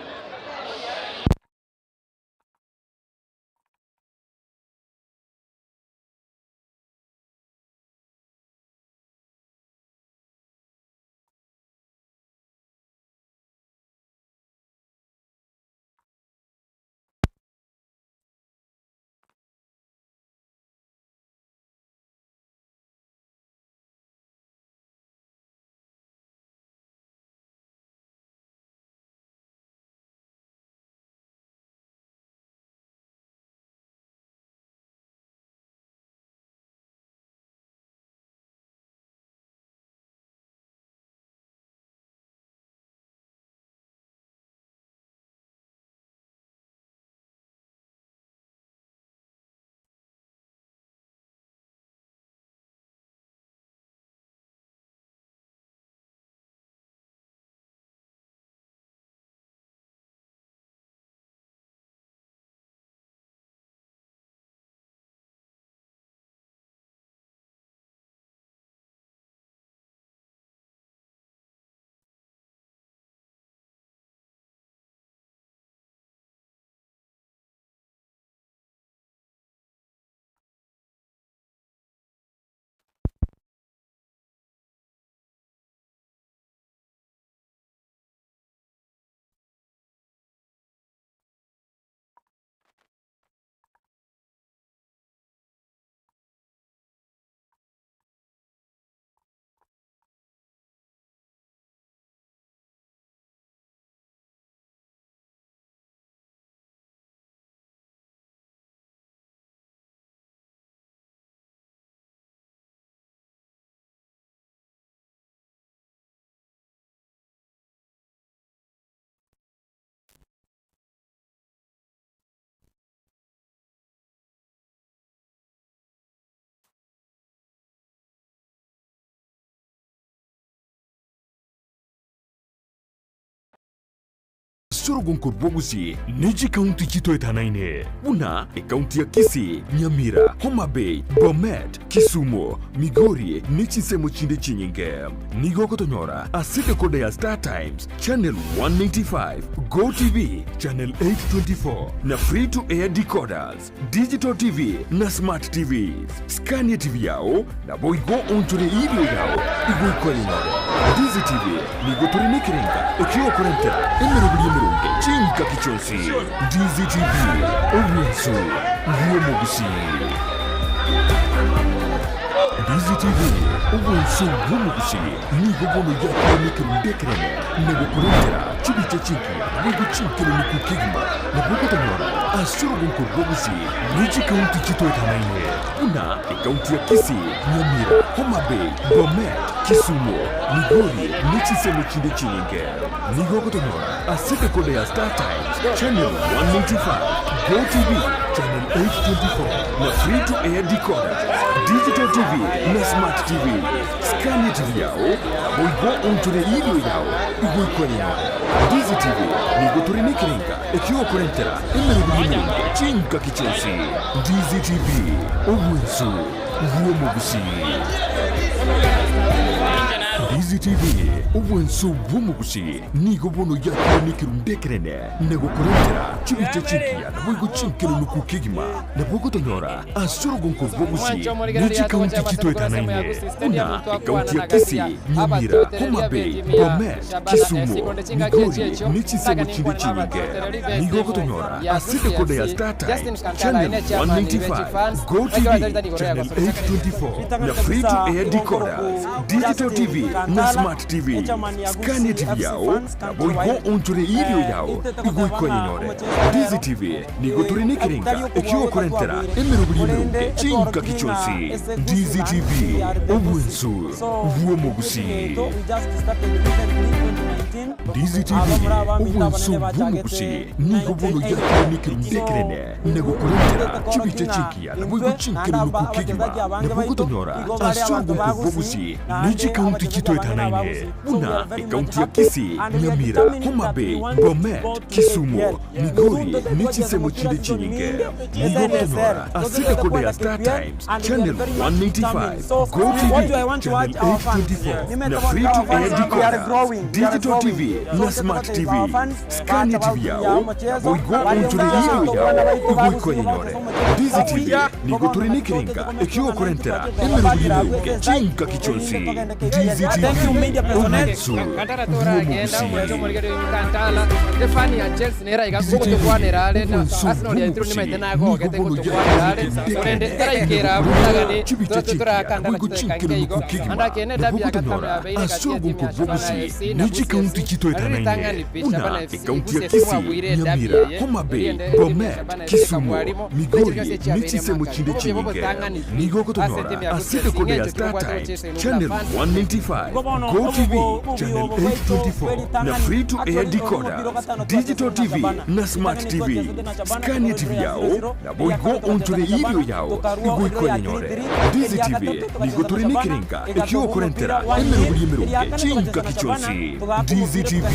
Ase orogonko rw'obosii ne chikaunti chitoetanaine, buna ekaunti ya Kisii, Nyamira, Homa Bay, Bomet, Kisumu, Migori ne chinsemo chinde chinyinge. Nigo ogotonyora ase decoder ya Star Times, Channel 195, Go TV, Channel 824 na Free to Air decoders, Digital TV na Smart TVs. Scan TV yao naboigo onchore irio yao igoikwa rinyoro. Ndizi TV nigo tore nekerenga ekiokorentera emeroberi emeronge chingaki chionsi. Ndizi TV, obwansu bw'omogusii. Ndizi TV, obwansu bw'omogusii nigo bono yakire nekerundu ekerene na gokorentera chibicha chingiya naboigo chinkerenuku kegima nabo ogotonyora ase orogonko rw'obosii ne chikaunti chitoetanaine buna ekaunti ya Kisii, Nyamira, Homa Bay, Bomet, Kisumu, Migori ne chinsemo chinde chinyinge. Nigo ogotonyora ase decoder ya Star Times, Channel 195, Go TV, Channel 824 na Free to Air decoder, Digital TV na Smart TV. Scan TV yao naboigo onchore irio yao igoikwa rinyoro. Ndizi TV nigo tore nekerenga ekiokorentera emeroberi emerenge chingaki chionsi. Ndizi TV, obwensu bw'omogusii. Ndizi TV, obwensu bw'omogusii nigo bono yakire nekerundu ekerene na gokorentera chibicha chingiya naboigo chinkerenuku kegima nabo ogotonyora ase orogonko rw'obosii ne chikaunti chitoetanaine buna ekaunti ya Kisii, Nyamira, Homa Bay, Bomet, Kisumu, Migori ne chinsemo chinde chinyinge. Nigo ogotonyora ase decoder ya Star Times, Channel 195, Go TV, Channel 824 na Free to Air decoders, Digital TV na Smart TV. Scan TV yao naboigo onchore irio yao igoikwa nyenyore. Ndizi TV nigo tore nekerenga ekiokorentera emeroberi emeronge chingaki chionsi. Ndizi TV, obwensu bw'omogusii. Ndizi TV, obwensu bw'omogusii nigo bono yakire nekerundu ekerene na gokorentera chibicha chingiya naboigo chinkerenuku kegima nabo ogotonyora ase obogonko bw'obosii ne chikaunti chitoetanaine buna ekaunti ya Kisii, Nyamira, Homa Bay, Bomet, Kisumu, Migori ne chinsemo chinde chinyinge. Nigo okonyora ase decoder ya Star Times, Channel 195, Go TV, Channel 824 na Free to Air decoders, Digital TV. TV na Smart TV. Scan TV yao, naboigo oonchore erio yao igo ikoyenyore. Ndizi TV nigo tore nekerenga ekiogokorentera emeroberi emeronge chingaki chionsi. Ndizi TV, omwanso Kantara toragenda bw'omogusii. omorigeri Kantala efani ya Chelsea nera iga Ndizi TV, gotokwanera are na omwanso Arsenal yaitire bw'omogusii nimaete nigo nagogete bono gotokwanera are korende taraikera butagani chibicha chingiya turakandana naboigo chinkerenuku kegima andake dabi ya gatano nabogotonyora yabeire ase kati ya timu orongo ya Shabana bw'obosi FC na ne Gusii chikaunti FC chitoetanaine ritang'ani pi buna Shabana FC ekaunti ya Gusii FC Kisii, mwabwire dabi Nyamira, eye Homa Bay, eriende timu ya Bomet, Shabana FC Kisumu, kabwarimo Migori echirikio ne chiabeire chisemo makali chinde obobe chinyinge bobotang'ani pi nigo ase okotonyora timu ya ase Gusii FC dekoda ya ng'encho Star tobwate Times gochesa inwe channel buna fans 195 Go TV channel 824 na free to air decoders digital TV na smart TV skania TV yao naboigo onchore irio yao igo ikoyenyore Ndizi TV nigo tore nekerenga ekiogokorentera emeroberi emeronge chingaki chionsi Ndizi TV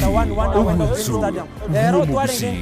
omwanso bw'omogusii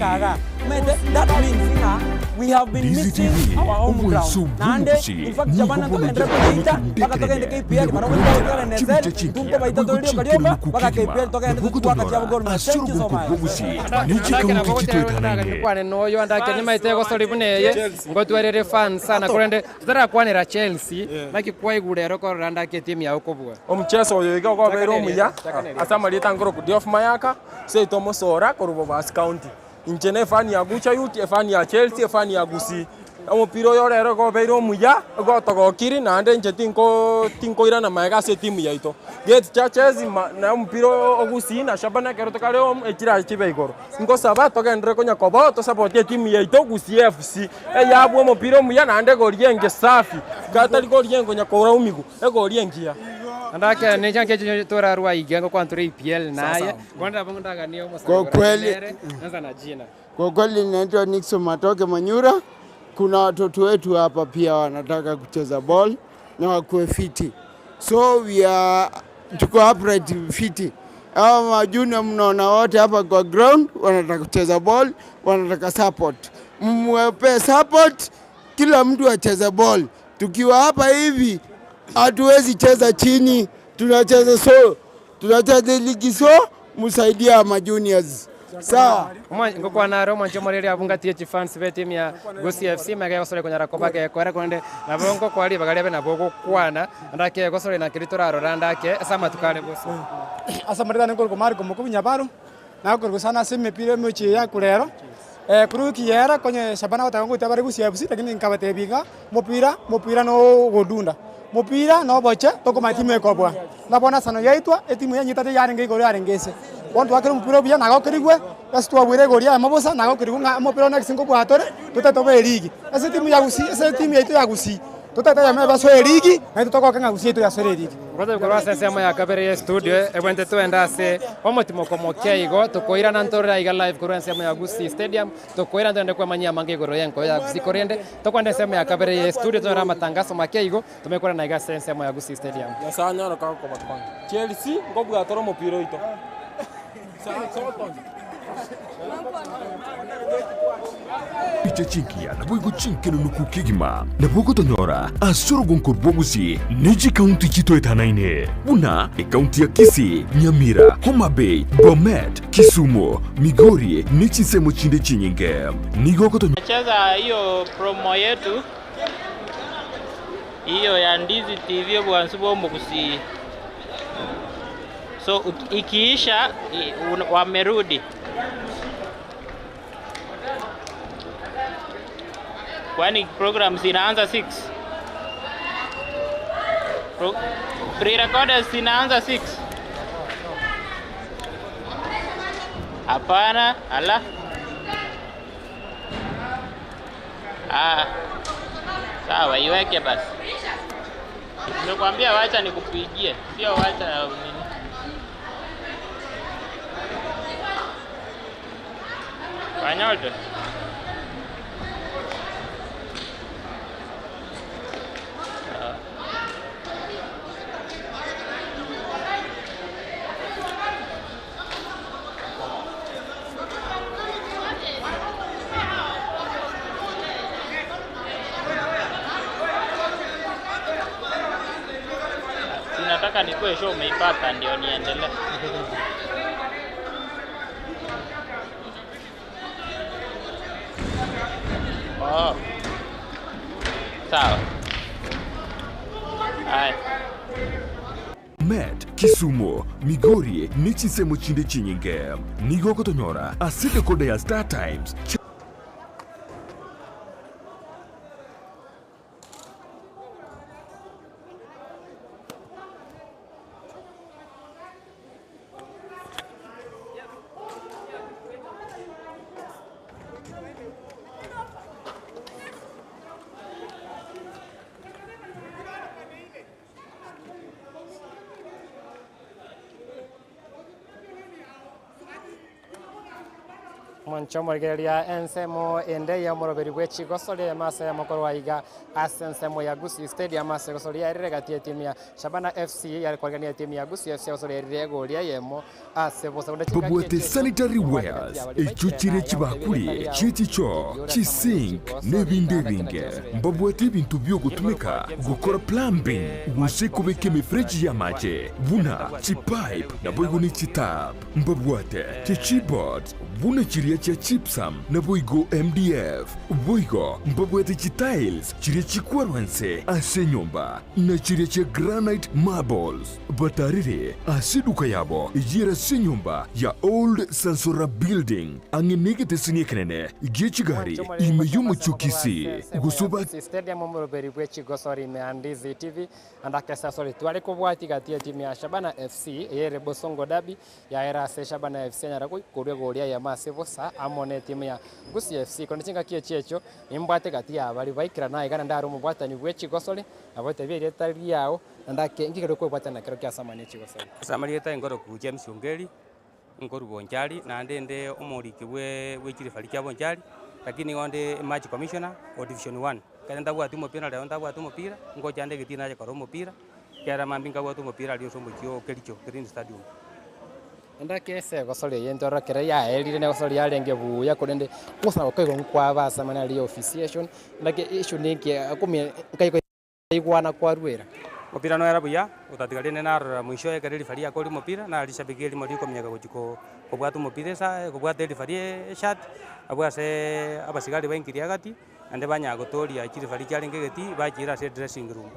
Ndizi TV omwanso bw'omogusii nigo bono yakonokendekerene negokorentera chibicha chingiya naboigo chinkerenuku kegima nabogotonyora ase orongo bw'omogusii ne chikaunti chitoetanaine kwane noyo andake nimaite gosori buneye ngotwerere fan sana korende tutarakwanera Chelsea naki kwaigura ero korora ndake timu yao kobua omucheso oyo iga ogobeire omuya ase amarieta nkoro Diof Mayaka seito omosora korwa Bobasi County inche na efani ya Gucha Youth efani ya Chelsea efani ya Gusii omopira oyo rero ogobeire omuya ogotogokiri naende inche tinko tinkoirana maega ase etimu yaito gate cha Chelsea na omopira o Gusii na Shabana ekero tokare echira chibe igoro nkosaba togenderere konya kobo tosapoti etimu yaito Gusii FC eyabwa omopira omuya naende egori enge safi gatari gori engo nyakouraumigu egori engiya andake nichanke torarwa igengo kwantura EPL naye kwenda bongo ndagania Kwa kweli- anza na jina Kwa kweli naitwa Nixon Matoke Manyura. Kuna watoto wetu hapa pia wanataka kucheza ball na wakuwe fiti, so we are tuko upright fiti. Hawa majunior mnaona wote hapa kwa ground wanataka kucheza ball, wanataka support. Mwape support, kila mtu acheze ball. Tukiwa hapa hivi hatuwezi cheza chini, tunacheza so tunacheza ligi, so msaidia majuniors sawa. Ngokwanare omwancho omoreri abungatie chifans be timu ya Gusii FC mege gosore konyara koba gekore konde nabo ngokwari bagaria be nabo gokwana ndake gosore na kiri torarora ndake ase amatuko are bosi ase amaritani nkorokwa Marco Mokobi Nyabaro, nakorokwa sana ase emepira emechie ya korero, korwa ekiyera konye Shabana goteba ngocha bare Gusii FC lakini nkabatebia iga, mopira mopira na ogodunda, mopira na oboche tokomanya timu ekoboa. Buna bono Arsenal yaitwa, etimu yanyitete yarenge igoro yarenge ase. Bono twakire omopira obuya nagokerigwe, ase twabwire igoro riaye bosa, nagokerigwe ng'a omopira one next nkobua tore, totete tobe erigi. Ase etimu ya Gusii ase etimu yaito ya Gusii, totete eyemo ebasoe erigi, naintwe togoka ng'a Gusii yaito yasoire erigi. Ngote korwa ase ensemo ya kabere ya studio ebwente twende ase omotimoko moke igo tokoirana ntorora iga live korwa ensemo ya Gusii Stadium tokoirana twende kwemanyia amange igoro ya enkoyo ya Gusii korende tokwenda ensemo ya kabere ya studio tonyore amatangaso make igo tomekorana iga ase ensemo ya Gusii Stadium. Nyasaye anyore kagokobakonya Chelsea nkobwatore omopira oito Picha chingiya naboigo chinkerenuku kegima nabogotonyora ase orongo bw'obosi ne chikaunti chitoetanaine buna ekaunti ya Kisii, Nyamira, Homa Bay, Bomet, Kisumu, Migori ne chinsemo chinde chinyinge nigo ogotonya Cheza hiyo promo yetu hiyo ya Ndizi TV obwansu bwa Omogusii. So ikiisha wamerudi. Kwani program zinaanza 6? Pre-recorded zinaanza 6? Hapana, ala. Ah. Sawa, iweke basi. Nimekwambia wacha nikupigie, sio wacha nini. Fanyaje? Nataka nikuwe sure umeipata ndio niendelee. Oh. Sawa. Haya. Met, Kisumu, Migori ne chinsemo chinde chinyinge. Nigo ogotonyora ase decoder ya Star Times. Omonche omorigereria ensemo ende y'omoroberi bwe chigosori eyemo ase eyemo korwa iga ase ensemo ya Gusii Stadium ase egosori yarire egati y'etimu ya Shabana FC yare kwarigania etimu ya Gusii FC egosori yarire egori eyemo ase bosa buna chingaki Babwate echi echo sanitary kobwate wares, gati y'abaria echio baikire chire na ayagotebi chibakuri, erieta riabo chi'echichoo, chisink, na ebinde ebinge. Mbabwate ebinto bi'ogotumeka gokora plumbing gose kobeka emifereji y'amache buna chipipe naboigo ne chitap. Mbabwate chichipboards buna chiria chia gypsum naboigo MDF. Boigo mbabwate chitiles chiria chikwarwa inse ase enyomba na chiria chia granite marbles. Batarire ase eduka yabo eyio ere ase enyomba ya Old Sansora Building ang'e negeteseni ekenene gie chigari ime y'omochie o Kisii, gose oba. Stadium omoroberi bwe chigosori ime ya Ndizi TV Ande akesasori tware kobwatia gati y'etimu ya Shabana FC eyere Bosongo Derby yaera ase Shabana FC anyara korua egori eyemo ase bosa amo n'etimu ya Gusii FC. Korende chingaki echi echio nimbwate gati ya baria baikera aiga naende are omobwatani bwe chigosori nabo tebia erieta riao naende ake nki keria okwebwatana nakero kia ase amani echigosori. Ase amarieta engoroku James Ongeri, nkorwa Bonchari, naende inde omoriki bwe bwe chirifari chia Bonchari, lakini nigo nde ematch commissioner o division one. Ekero ntabwati omopira rero ntabwate omopira, ngocha nde egetii nache korora omopira, ekiagera mambia nkabwate omopira aria ase omochie o Kericho, Green Stadium. Naende ake ase egosori eye ntoro ekero yaerire na egosori yarenge buya korende ogosaba koigo nkwaba ase amang'ana aria ya officiation, naki issue ninki akumia nkai Igwana kwarwera. Omopira noera buya, otatiga rende narora mwisho ekero erifari riakoria omopira, naro rishabiki erimo rikominyeka gochia ko kobwata omopira esa kobwata erifari eshati, abwo ase abasigari bainkirie agati, naende banyara gotoria chirifari chiarenge egetii, bachiira ase edressing room.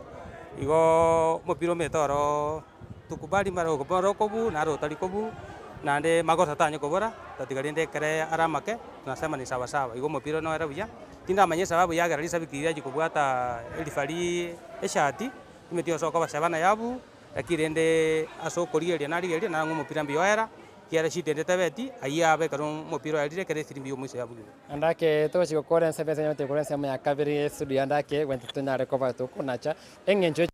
Igoooo omopira omanyete oroo tukubali mara oro okobuu naro otari kobuu, naende magoso tanya kobora, otatiga rende ekere are amake, tunasema ni sawasawa, igo omopira noere buya. Tindamanya esababu yagera risabiki riria riachia kobwata erifari eshati, timeti gose okoba Shabana yabu, lakini rende ase okorigereria narigereria narora ng'a omopira mbuya oera, ekiagera shida ende tebeti, ayio abe ekero omopira oerire ekero efirimbi ya omoiso yabugire. Naende ake togochia gokora ensemo ase enyama tokore ensemo ya kabere ya estudio ande ake gento tonyare koba tokonacha eng'encho.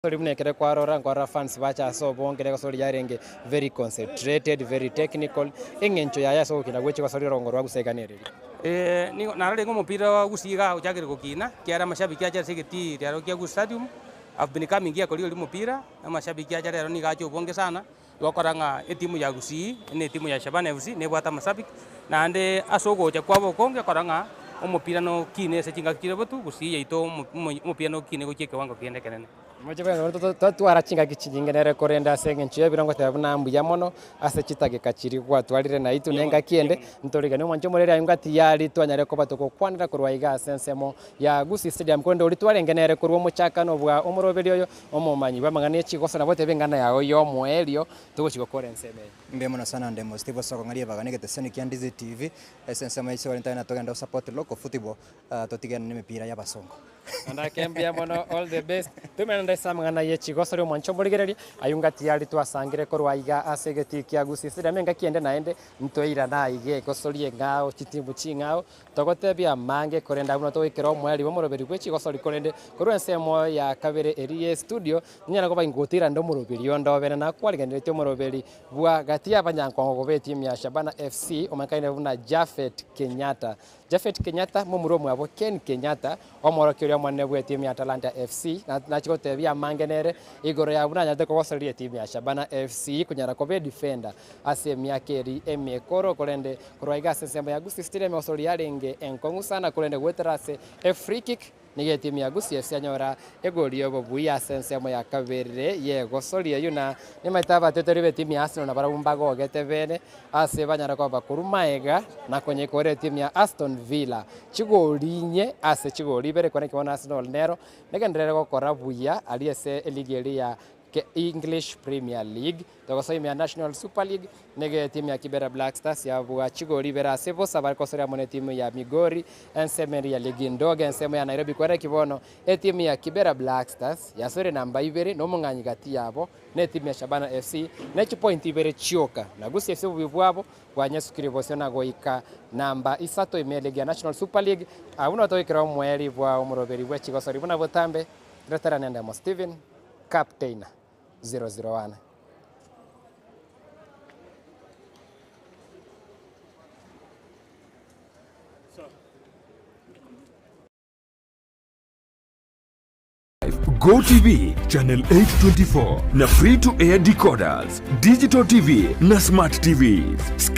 Gosori buna ekere kwarora nkwarora fans bacha ase obonge ne gosori yarenge very concentrated, very technical, eng'encho yaye ase ogokina gwe chigosori orongo rwa gusii iga nereri. Eeh nigo narorenge omopira wa gusii iga ochakire gokina, ekiagera amashabiki ache ase egetii riaro kia gusii stadium, have been coming here korigereria omopira, amashabiki acha rero nigo acha obonge sana, igo okora ng'a etimu ya gusii na etimu ya shabana fc nebwate amashabiki, naende ase ogocha kwabo okonge okora ng'a omopira nokine ase chingaki chire botu, gusii yaito omo omopira nokine gochia ekewango kende ekenene. Moche bweng'e totwara chingaki chinyinge nere korende ase eng'encho y'ebirongo teba buna mbuya mono ase chitageka chiria gwatwarire naitwe na engaki ende ntoriganie omwancho omoreri aye ngati yari twanyare koba togokwanera korwa iga ase ensemo ya Gusii Stadium korende oria twarenge nere korwa omochakano bwa omoroberi oyo omomanyi bw'amang'ana ye chigoso nabo otebe eng'ana yao y'omoerio togochia gokora ensemo eye. Mbuya mono sana Ndemo Steve ase okong'a ribaga na egeteseni kia Ndizi TV ase ensemo ya isiko ntagete togende go support local football totigane na emepira ya abasongo. Naende ake mbuya mono all the best. Toimane naende ase amang'ana ye chigosori omwancho omorigereria, ayio ngati aria twasangire korwa aiga ase egetii kia Gusii Stadium engaki ende naende ntoirane aiga egosori eng'ao chitimbu ching'ao Togotebia amange, korende abwo togoikera omoerio bw'omoroberi bwe chigosori, korende korwa ensemo ya kabere eria y'estudio, ninyare koba ingotiira nde omoroberi onde obene nakwarigeneretie omoroberi bwa gati y'abanyankong'o b'etimu ya Shabana FC omanyekaine buna Japhet Kenyatta. Japhet Kenyatta momura omwabo Ken Kenyatta, omworokia oria omonene bw'etimu ya Talanta FC, nachia gotebia amange nere igoro ya buna anyarete kogosoreria etimu ya Shabana FC konyara koba edifenda ase emiaka eria emekoro, korende Korwa iga ase ensemo ya Gusii Stadium egosori yarenge enkong'u sana korende goetera ase e free kick. Nigo etimu ya Gusii FC yanyora egori y'obobui ase ensemo ya kabere y'egosori eyio na nimaete abateteri b'etimu ya Arsenal nabarabwo mbagogete bene ase banyare koba korwa maega na konyekora etimu ya Aston Villa chigori inye ase chigori ibere kore bono Arsenal nero negenderere gokora buya aria ase eligi eria ya English Premier League. Togosoa ime ya National Super League, nigo etimu ya Kibera Black Stars yabua chigori ibere ase bosa bare kosoria amo netimu ya Migori ensemo eria ya ligi ndogo ensemo ya Nairobi kwereki bono etimu ya Kibera Black Stars yasoire namba ibere na omong'anyi gati yabo na etimu ya Shabana FC ne chipointi ibere chioka na Gusii FC obobe bwabo bwanyesukire bosio na goika namba isato ime ya ligi ya National Super League. Abwo nabo togoikera omoeri bwa omoroberi bwe chigosori buna botambe Retera nendemo Stephen Captain 001. Go TV channel 824 na free to air decoders, digital TV na smart TVs.